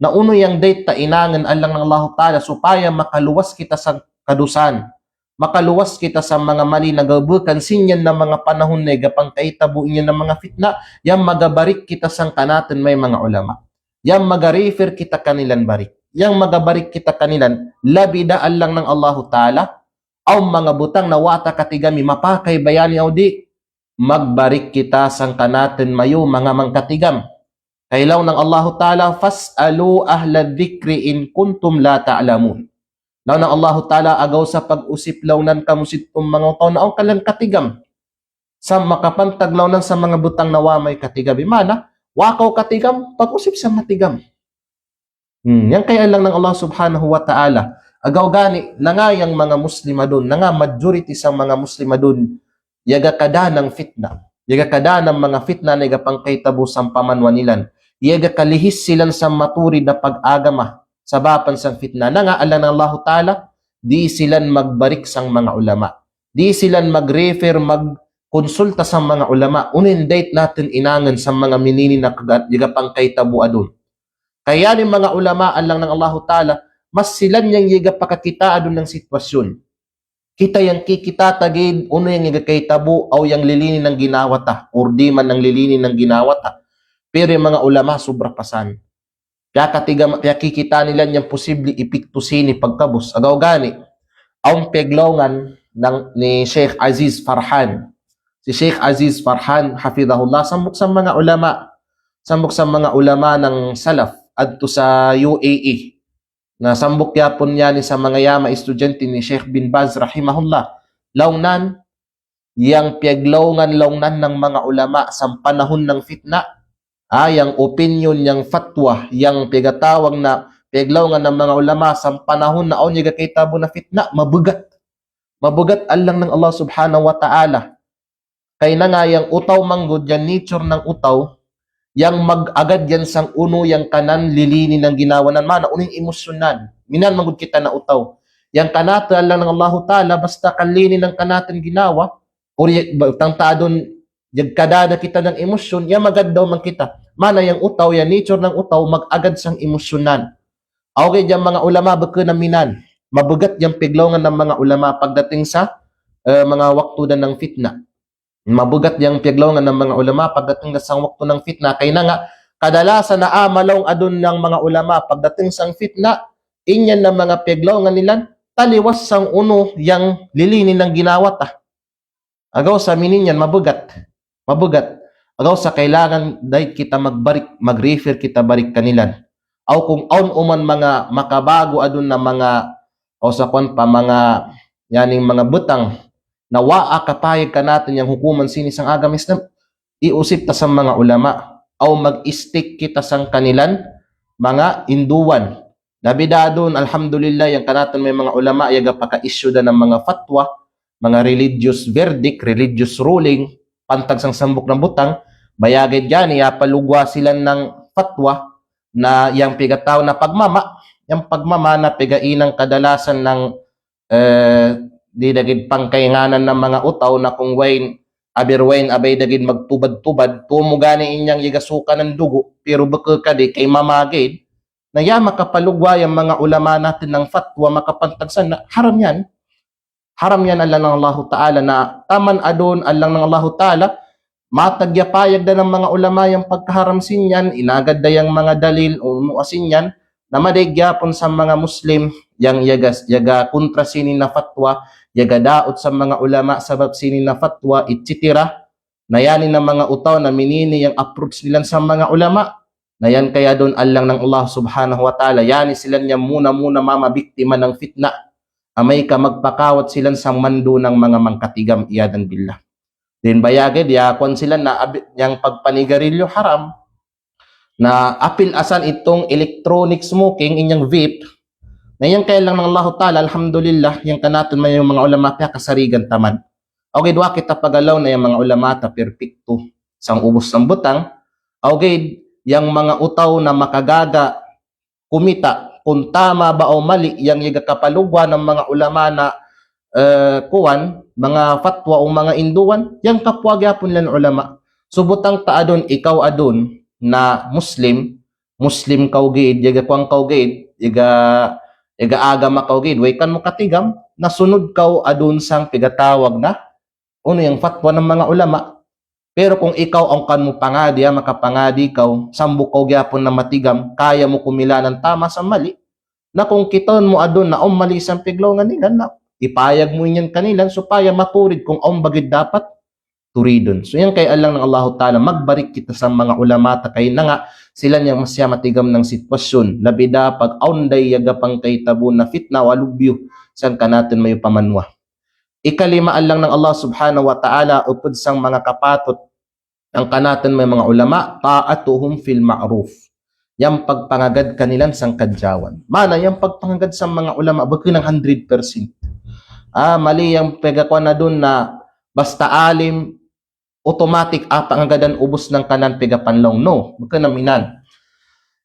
Na unu yang dait ta inangan allang nang Allahu Ta'ala supaya makaluwas kita sang kadusan. Makaluwas kita sa manga mali na gabukan siniyan na manga panahun na iyaga pangkahitabu iniyan na manga fitna, yang magabarik kita sang kanatun mayu manga ulama. Yang maga-refer kita kanilan barik. Yang magabarik kita kanilan, labida allang nang Allahu Ta'ala, awn manga butang na wa' ta katigami mapakay ba yani aw di', magbarik kita sang kanatun mayu manga mangkatigam. Kay laung nang Allahu Ta'ala, "Fas'alu ahla dhikri in kuntum la ta'lamun." Laung nang Allahu Ta'ala, agaw sa pag-usip laung nan kamu sittum manga tau na awn kalan katigam. Sa makapantag laung nan sa manga butang na wa' mai katigam. Bi ma'na, wa' kaw katigam, pag-usip sa matigam. Hmm, yang kay laung nang Allah Subhanahu wa Ta'ala. Agaw gani, nanga yang manga Muslim adun, nanga majority sa manga Muslim adun, yaga kadanang fitna. Yaga kadanang manga fitna na yaga pangkaytabu sampaman wa nilan. Yaga kalihis silan sa maturid na pag-agama. Sabapan sang fitna. Nanga laung nang Allahu Ta'ala, di' silan magbarik sang manga ulama. Di' silan mag-refer, magkonsulta sang manga ulama. Unu in dait natin inangan sang manga minini na kaga-, yaga pangkaytabu adun. Kaya ni manga ulama laung nang Allahu Ta'ala, mas silan yang yaga pakakita adun nang sitwasyon. Kita yang kikita ta gid, unu yang yaga kaytabu, aw yang lilini nang ginawa ta, or di' man nang lilini nang ginawa ta. Pero manga ulama sobra pasan. Piyakatiga, piyakikita nilan yang posible epekto sini pagkabus. Agaw gani, awn paglaungan nang ni Sheikh Aziz Farhan. Si Sheikh Aziz Farhan, hafidhahullah, sambuk sa manga ulama, sambuk sa manga ulama nang salaf, adtu sa U A E. Na sambuk yapun niya ni sa manga yama estudyante ni Sheikh bin Baz rahimahullah. Laung nan, yang piyaglaungan laung nan nang manga ulama sampanahun nang fitna. Ah, yang opinion, yang fatwa, yang piyagatawag na piyaglaungan nang manga ulama sampanahun na awn yaga kaytabu na fitna, mabugat. Mabugat laung nang Allah Subhanahu wa Ta'ala. Kay nanga yang utaw manggud, yang nature nang utaw, yang mag-agad yan sang unu yang kanan lilini nang ginawa nan, ma'na unu in emosyon nan. Minan manggud kita na utaw. Yang kanate laung nang Allahu Ta'ala, basta kalini nang kanate ginawa, or ya-, ba-, tang ta'adun, yagkadada kita nang emosyon, ya magad daw man kita. Ma'na yang utaw, yang nature nang utaw, mag-agad sang emosyon nan. Aw gay yang manga ulama beke na minan. Mabugat yang paglaungan nang manga ulama pagdating sa, eh, manga waktu dan nang fitna. Mabugat yang paglaungan nang manga ulama pagdating da sang waktu nang fitna. Kay nanga, kadalasan na amu laung adun nang manga ulama pagdating sang fitna, in yan nang manga paglaungan nilan, taliwas sang unu yang lilini nang ginawa ta. Agaw sa minin yan mabugat. Mabugat. Agaw sa kailangan dait kita magbarik, mag-refer kita barik kanilan. Aw kung awn uman manga makabago adun na manga, aw sa kuwan pa manga, yaning manga butang, na wa'a kapayag kanatun yang hukuman sini sang agama Islam, iusip ta sang manga ulama, aw mag-stick kita sang kanilan manga induan. Na bida adun, alhamdulillah, yang kanatun may manga ulama, yaga paka-issue da nang manga fatwa, manga religious verdict, religious ruling, pantag sang sambuk nang butang, bayagid gani, ya palugwa silan nang fatwa, na yang piyagatawag na pagmama, yang pagmama na piyaga inang kadalasan nang eh, di' da gid pangkainganan nang manga utaw na kung wayn, aber wayn, abay da gid magtubad-tubad, tumu gani in yang yaga suka nang dugu', pero beke kadi kay mama gid, na ya makapalugwa yang manga ulama natun nang fatwa makapantag san na, haram yan. Haram yan laung nang Allahu Ta'ala na taman adun laung nang Allahu Ta'ala, matag ya payag da nang manga ulama yang pagkaharam sin yan, inagad da yang manga dalil, unu asin yan, na madaig yapun sang manga Muslim, yang yaga, yaga kontra sini na fatwa, yaga daut sang manga ulama sabab sini na fatwa, et cetera. Na yani na manga utaw na minini yang approach nilan sang manga ulama. Na yan kay adun laung nang Allah Subhanahu wa Ta'ala, yani silan yang muna-muna mamabiktima nang fitna. Amay ka magpakawat silan sang mandu nang manga mangkatigam, iyadan billah. Din bayagid, ya kuwan silan na abi-, yang pagpanigarilyo haram. Na apil asan itung electronic smoking, in yang vape. Na yang kay laung nang Allahu Ta'ala, alhamdulillah, yang kanatun may manga ulama piyakasarigan taman. Aw gid wa' kita pagalaw na yang manga ulama ta perpekto sang ubus sang butang. Aw gid yang manga utaw na makagaga kumita, kung tama ba aw mali, yang yaga kapalugwa nang manga ulama na, eh, kuwan, manga fatwa o manga induan, yang kapuag yapun nilan ulama. So butang ta adun, ikaw adun na Muslim, Muslim kaw gid, yaga kuwan kaw gid, yaga, yaga agama kaw gid, way kan mu katigam, na sunud kaw adun sang piyagatawag na, unu yang fatwa nang manga ulama. Pero kung ikaw awn kan mu pangadi, ah, makapangadi kaw, sambuk kaw gihapon na matigam, kaya mu kumilanan tama sa mali. Na kung kitaun mu adun na awn mali sang piglaungan nila, na ipayag mu inyan kanilan supaya maturid kung awn ba gid dapat. turidun. So, iyan kai allang nang Allahu Ta'ala, magbarik kita sang manga ulamata kaina nga, sila iyan masi matigam nang sitwasyun, labida pag awn da iyaga pangkaitabon na fitna walubyu sang kanatun mayu pamanwa. Ikalima allang nang Allah Subhanahu wa Ta'ala, upud sang manga kapatut nang kanatun mayu manga ulama, ta'atuhum fil ma'ruf. Iyan pagpangagad kanilan sang kadjawan. Mana iyan pagpangagad sang manga ulama, bukun nang hundred percent. Ah, mali iyan pagakuan adun na basta alim, automatic, ah, pangagadan ubus nang kanan pagapanlong. No, bukun nang minan.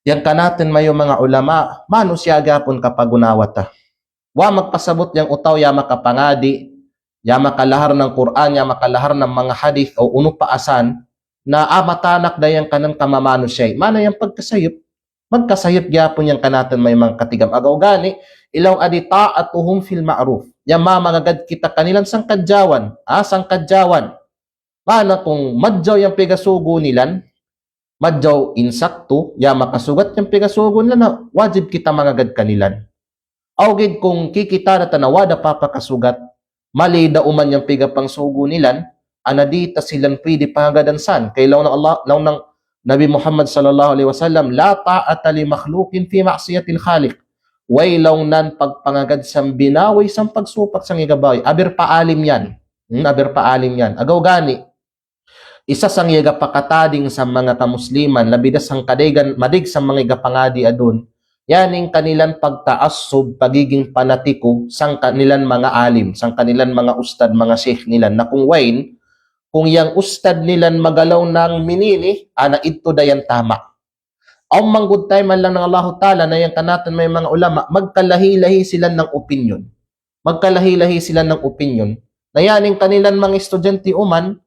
Iyan kanatun mayu manga ulama, manusiya' gapun kapagunawa ta. Wa magpasabut yang utaw ya makapangadi, ya makalahar nang Qur'an, ya makalahar nang manga hadith o unu pa asan, na, ah, matanak da yang kanan kamamanusiya'. Mana yang pagkasayup? Magkasayup gapun yang kanatun mayu manga katigam. Agaw gani, ilaw adi ta'atuhum fil ma'ruf. Ya mamangagad kita kanilan sang kadjawan. Ah, sang kadjawan. Mana kung madjaw yang pagasugu nilan, madjaw insaktu, ya makasugat yang pagasugu nilan, na wajib kita mangagad kanilan. Aw gid kung kikita da ta na wada papakasugat, mali da uman yang pagapangsugu nilan, ana di ta silan pwede pangagadan san. Kay laung nang Allah, laung nang Nabi Muhammad sallallahu alaihi wasallam, "La ta'ata li makhluqin fi ma'siyatil khaliq." Way laung nan pagpangagad sang binawi sang pagsupak sang iyaga bawi. Aber pa alim iyan. Hmm, aber pa alim iyan. Agaw gani. Isa sang iyaga pakatading sang manga kamusliman, labida sang kadaygan, madig sang manga iyaga pangadi adun. Iyan in kanilan pagta'assub, pagiging panatiku, sang kanilan manga alim, sang kanilan manga ustad, manga sheikh nilan. Na kung wayn, kung yang ustad nilan magalaw nang minini, ana idtu da yang tama. Awn manggut time allang nang Allahu Ta'ala na yang kanatun mayu manga ulama, magkalahi-lahi silan nang opinyon. Magkalahi-lahi silan nang opinyon. Na iyan in kanilan manga estudyante uman,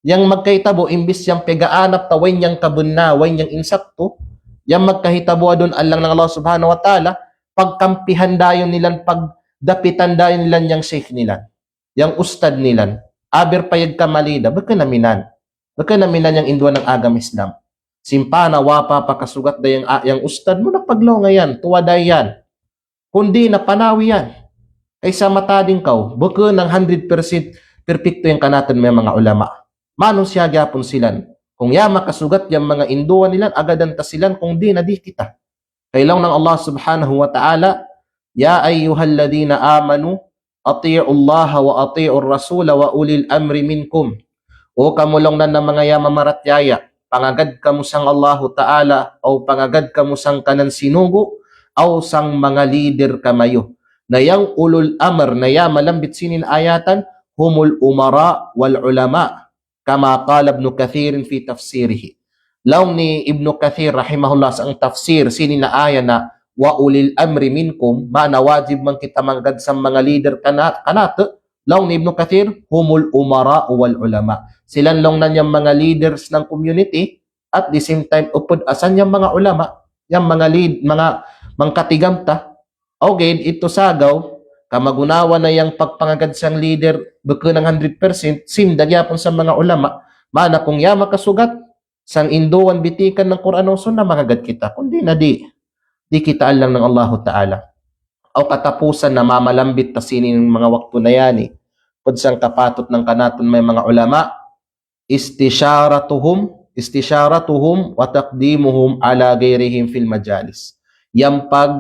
yang magkahitabo imbis yang pagaanap ta wayn yang kabenna, wayn yang insaktu, yang magkahitabo adun allang nang Allah Subhanahu wa Ta'ala, pagkampihan dayun nilan, pagdapitan dayun nilan yang sheikh nilan, yang ustad nilan. Aber pa iyagka mali da, bukun nang minan. Bukun nang minan yang induan nang agama Islam. Simpan na wa papakasugat da yang, yang ustad mu na paglaw ngayan, tuwa da iyan. Kundi na panawi iyan. Kaysa matading kaw, bukun nang hundred percent perpekto yang kanatun mayu manga ulama. Manusiya' gapun silan. Kung ya makasugat yang manga induan nilan, agadan ta silan, kung di na di kita. Kay laung nang Allah Subhanahu wa Ta'ala, "Ya ayyuhalladhina amanu, ati'ullaha wa ati'ur rasula wa ulil amri minkum." O kamu laung nan manga ya mamaratiyaya, pangagad kamu sang Allahu Ta'ala, aw pangagad kamu sang kanan sinugu, aw sang manga leader kamayu. Na yang ulul amr, na ya malambit sinin ayatan, humul umara wal ulama. Kama qala Ibnu Kathirin fi tafsirihi. Laung ni Ibnu Kathir rahimahullah sang tafsir sinin na aya na wa ulil amri minkum, mana wajib man kita mangagad sang manga leader kana-, kanatu. Laung ni Ibnu Kathir, humul umara wal ulama. Silan laung nan yang manga leaders nang community, at the same time, upud asan yang manga ulama, yang manga lead, manga, manga katigam ta. Aw gid, itu sagaw, kamagunawan na yang pagpangagad sang leader, bukun nang hundred percent, simda gihapon sang manga ulama. Mana kung ya makasugat sang induan bitikan nang Qur'an o Sunnah, mangagad kita. Kundi na di, di kita allang nang Allahu Ta'ala. Aw katapusan na mamalambit ta sinin manga waktu na yani. Pud sang kapatut nang kanatun mayu manga ulama, istisharatuhum, istisharatuhum wa taqdimuhum ala ghairihim fil majalis. Yang pag,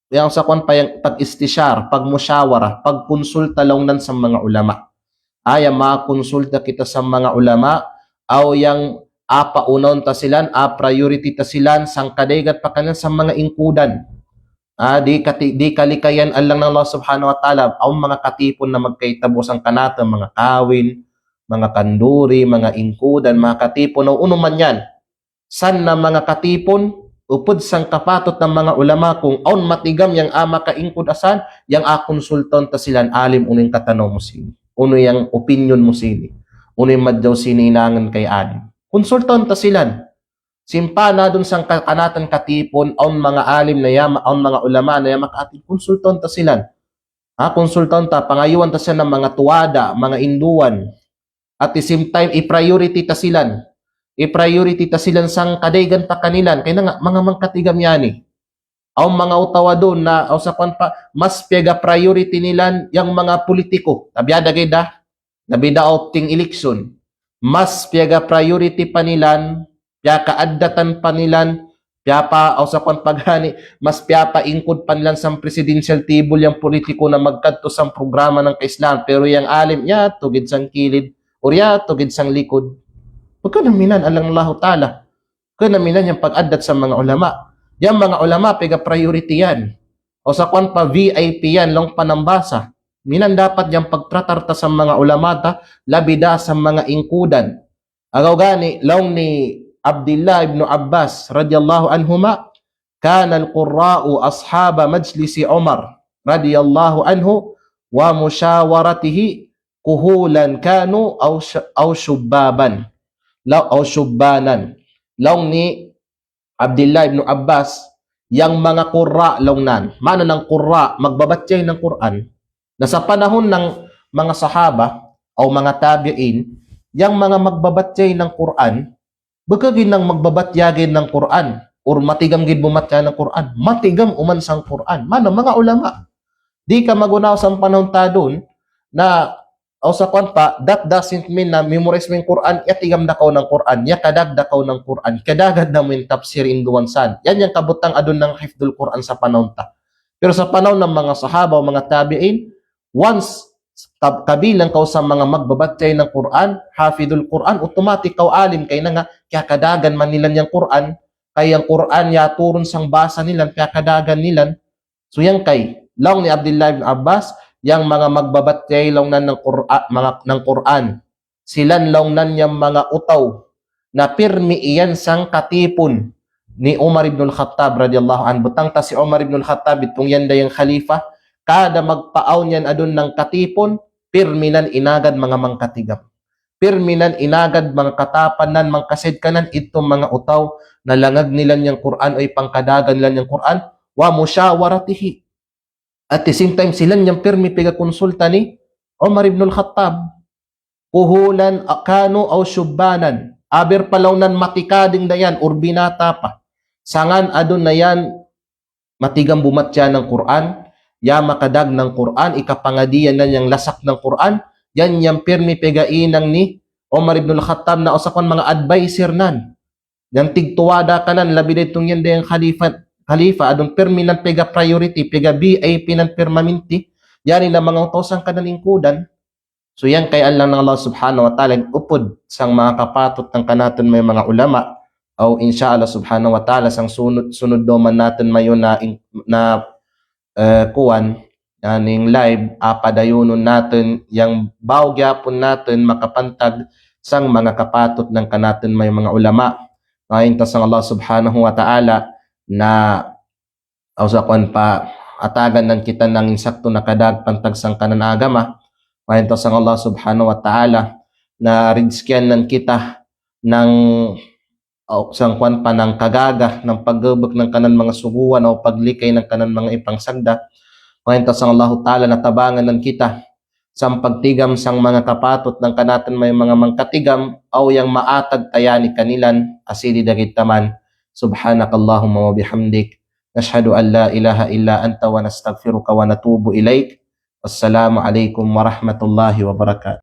yang sa kuwan pa yang pag-istishar, pagmusyawara, pagkonsulta laung nan sang manga ulama. Aya makonsulta kita sang manga ulama, aw yang apa unawn ta silan, a priority ta silan, sang kadaygan pakanilan sang manga ingkudan. Ah, di kati-, di kalikayan allang nang Allah Subhanahu wa Ta'ala, awn manga katipun na magkahitabo sang kanatun, manga kawin, manga kanduri, manga ingkudan, manga katipun, o unu man yan. San na manga katipun, upud sang kapatut nang manga ulama kung awn matigam yang a makaingkud asan, yang a konsultawn ta silan alim unu yang katanaw mu sini. Unu yang opinyon mu sini. Unu yang madjaw sini inangan kay alim. Konsultawn ta silan. Simpan na dun sang ka-, kanatun katipun, awn manga alim na ya ma-, awn manga ulama na ya makaatin, konsultawn ta silan. Ha, konsultawn ta, pangayuan ta silan nang manga tuwada, manga induan. At the same time, i-priority ta silan. I-priority ta silan sang kadaygan pakanilan. Kay na nga, manga mangkatigam yani. Awn manga utawa dun na, aw sa kuwan pa, mas piyaga-priority nilan yang manga pulitiku. Tabiya' da geda, tabiya' da outing election. mas piyaga priority pa nilan, piyakaaddatan pa nilan, piyapa, au sa kuwan pa gani, mas piyapa ingkud pa nilan sang presidential table yang politiko na magkadtu sang programa nang ka-Islam, pero yang alim, yatu gid sang kilid, or yatu gid sang likud. Bukun na minan alang Allahu Ta'ala. Bukun na minan yang pag-addat sang manga ulama. Yang manga ulama piyaga priority yan. Au sa kuwan pa V I P yan, laung pa nambasa. Minan dapat yang pagtratar ta sang manga ulama ta, labi da sang manga ingkudan. Agaw gani, laung ni Abdillah ibnu Abbas radiyallahu anhuma, كان القراء أصحاب مجلس عمر رضي الله عنه ومشاورته كهولا كانوا أو ش-، أو شبابا. Laung, أو شبانا. Laung ni Abdillah ibnu Abbas, yang manga qurra laung nan. Ma'na nang qurra, magbabaca nang Qur'an. Na sa panahon nang manga sahaba, au manga tabi'in, yang manga magbabaca nang Qur'an, bukun gin nang magbabaca gin nang Qur'an, or matigam gin bumaca nang Qur'an, matigam uman sang Qur'an. Ma'na manga ulama. Di ka magunaw sang panahon tadun, na au sa kuwan pa, that doesn't mean na memorize mu in Qur'an, ya tigam da kaw nang Qur'an, ya kadag da kaw nang Qur'an, kadagan da mu in tafsir induan san. Yan yang kabutang adun nang hifdul Qur'an sa panahon ta. Pero sa panahon nang manga sahaba, manga tabi'in, once kab-, kabilang kaw sa manga magbabaca nang Qur'an, hafidul Qur'an, automatic kaw alim kay na nga, kiyakadagan man nilan yang Qur'an, kay yang Qur'an yaturun sang basa nilan, kiyakadagan nilan, So yang kay, laung ni Abdillah ibnu Abbas, yang manga magbabaca laung nan nang Qur'a-, manga, nang Qur'an. Silan laung nan yang manga utaw. Na pirmi iyan sang katipun ni Umar ibnul Khattab radiyallahu anhu. Butang ta si Umar ibnul Khattab, itung yan da yang khalifa. Kada magpaawn yan adun nang katipun, pirmi nan inagad manga mangkatigam. Pirmi nan inagad manga katapan nan, manga kasaid kanan, itum manga utaw, na langag nilan yang Qur'an, oy pangkadagan nilan yang Qur'an, wa mushawaratihi. At the same time, silan yang pirmi piga konsulta ni Umar ibnul Khattab. Kuhulan kanu aw shubbanan. Aber pa laung nan matikading da yan, or binata pa. Sangan adun na yan, matigam bumatsa nang Qur'an, ya makadag nang Qur'an, ikapangadian nan yang lasak nang Qur'an, yan yang pirmi piga inang ni Umar ibnul Khattab na usa kuwan manga adviser nan. Yang tigtuwada kanan, labi da itung yan da yang khalifa, khalifa, adun pirmi nan piga priority, piga V I P nan pirmaminti, yan na manga utaw sangkanan ingkudan. So, yan kay Allah nang Allah Subhanahu wa Ta'ala, upud sang manga kapatut nang kanatun may manga ulama, aw insha Allah Subhanahu wa Ta'ala, sang sunud, sunud doman natun mayo na, na, eh, kuwan, na ning live, apadayunun natun, yang baw gyapun natun makapantag sang manga kapatut nang kanatun may manga ulama. Ngayon ta sang Allah Subhanahu wa Ta'ala, na aw sa kuwan pa, atagan nan kita nang insaktu na kadag pantag sangkanan agama. Mayan ta sang Allah Subhanahu wa Ta'ala, na rizkian nan kita nang, aw, sang kuwan pa nang kagaga, nang paggebek nang kanan manga suguan, aw paglikay nang kanan manga ipangsagda. Mayan ta sang Allahu Ta'ala, na tabangan nan kita sang pagtigam sang manga kapatut nang kanatun may manga mangkatigam, aw yang maatag tayani kanilan, asidi dagit taman. Subhanakallahumma wa bihamdik. Nashhadu an la ilaha illa anta wa nastaghfiruka wa natubu ilaik. Wassalamu alaikum warahmatullahi wabarakatuh.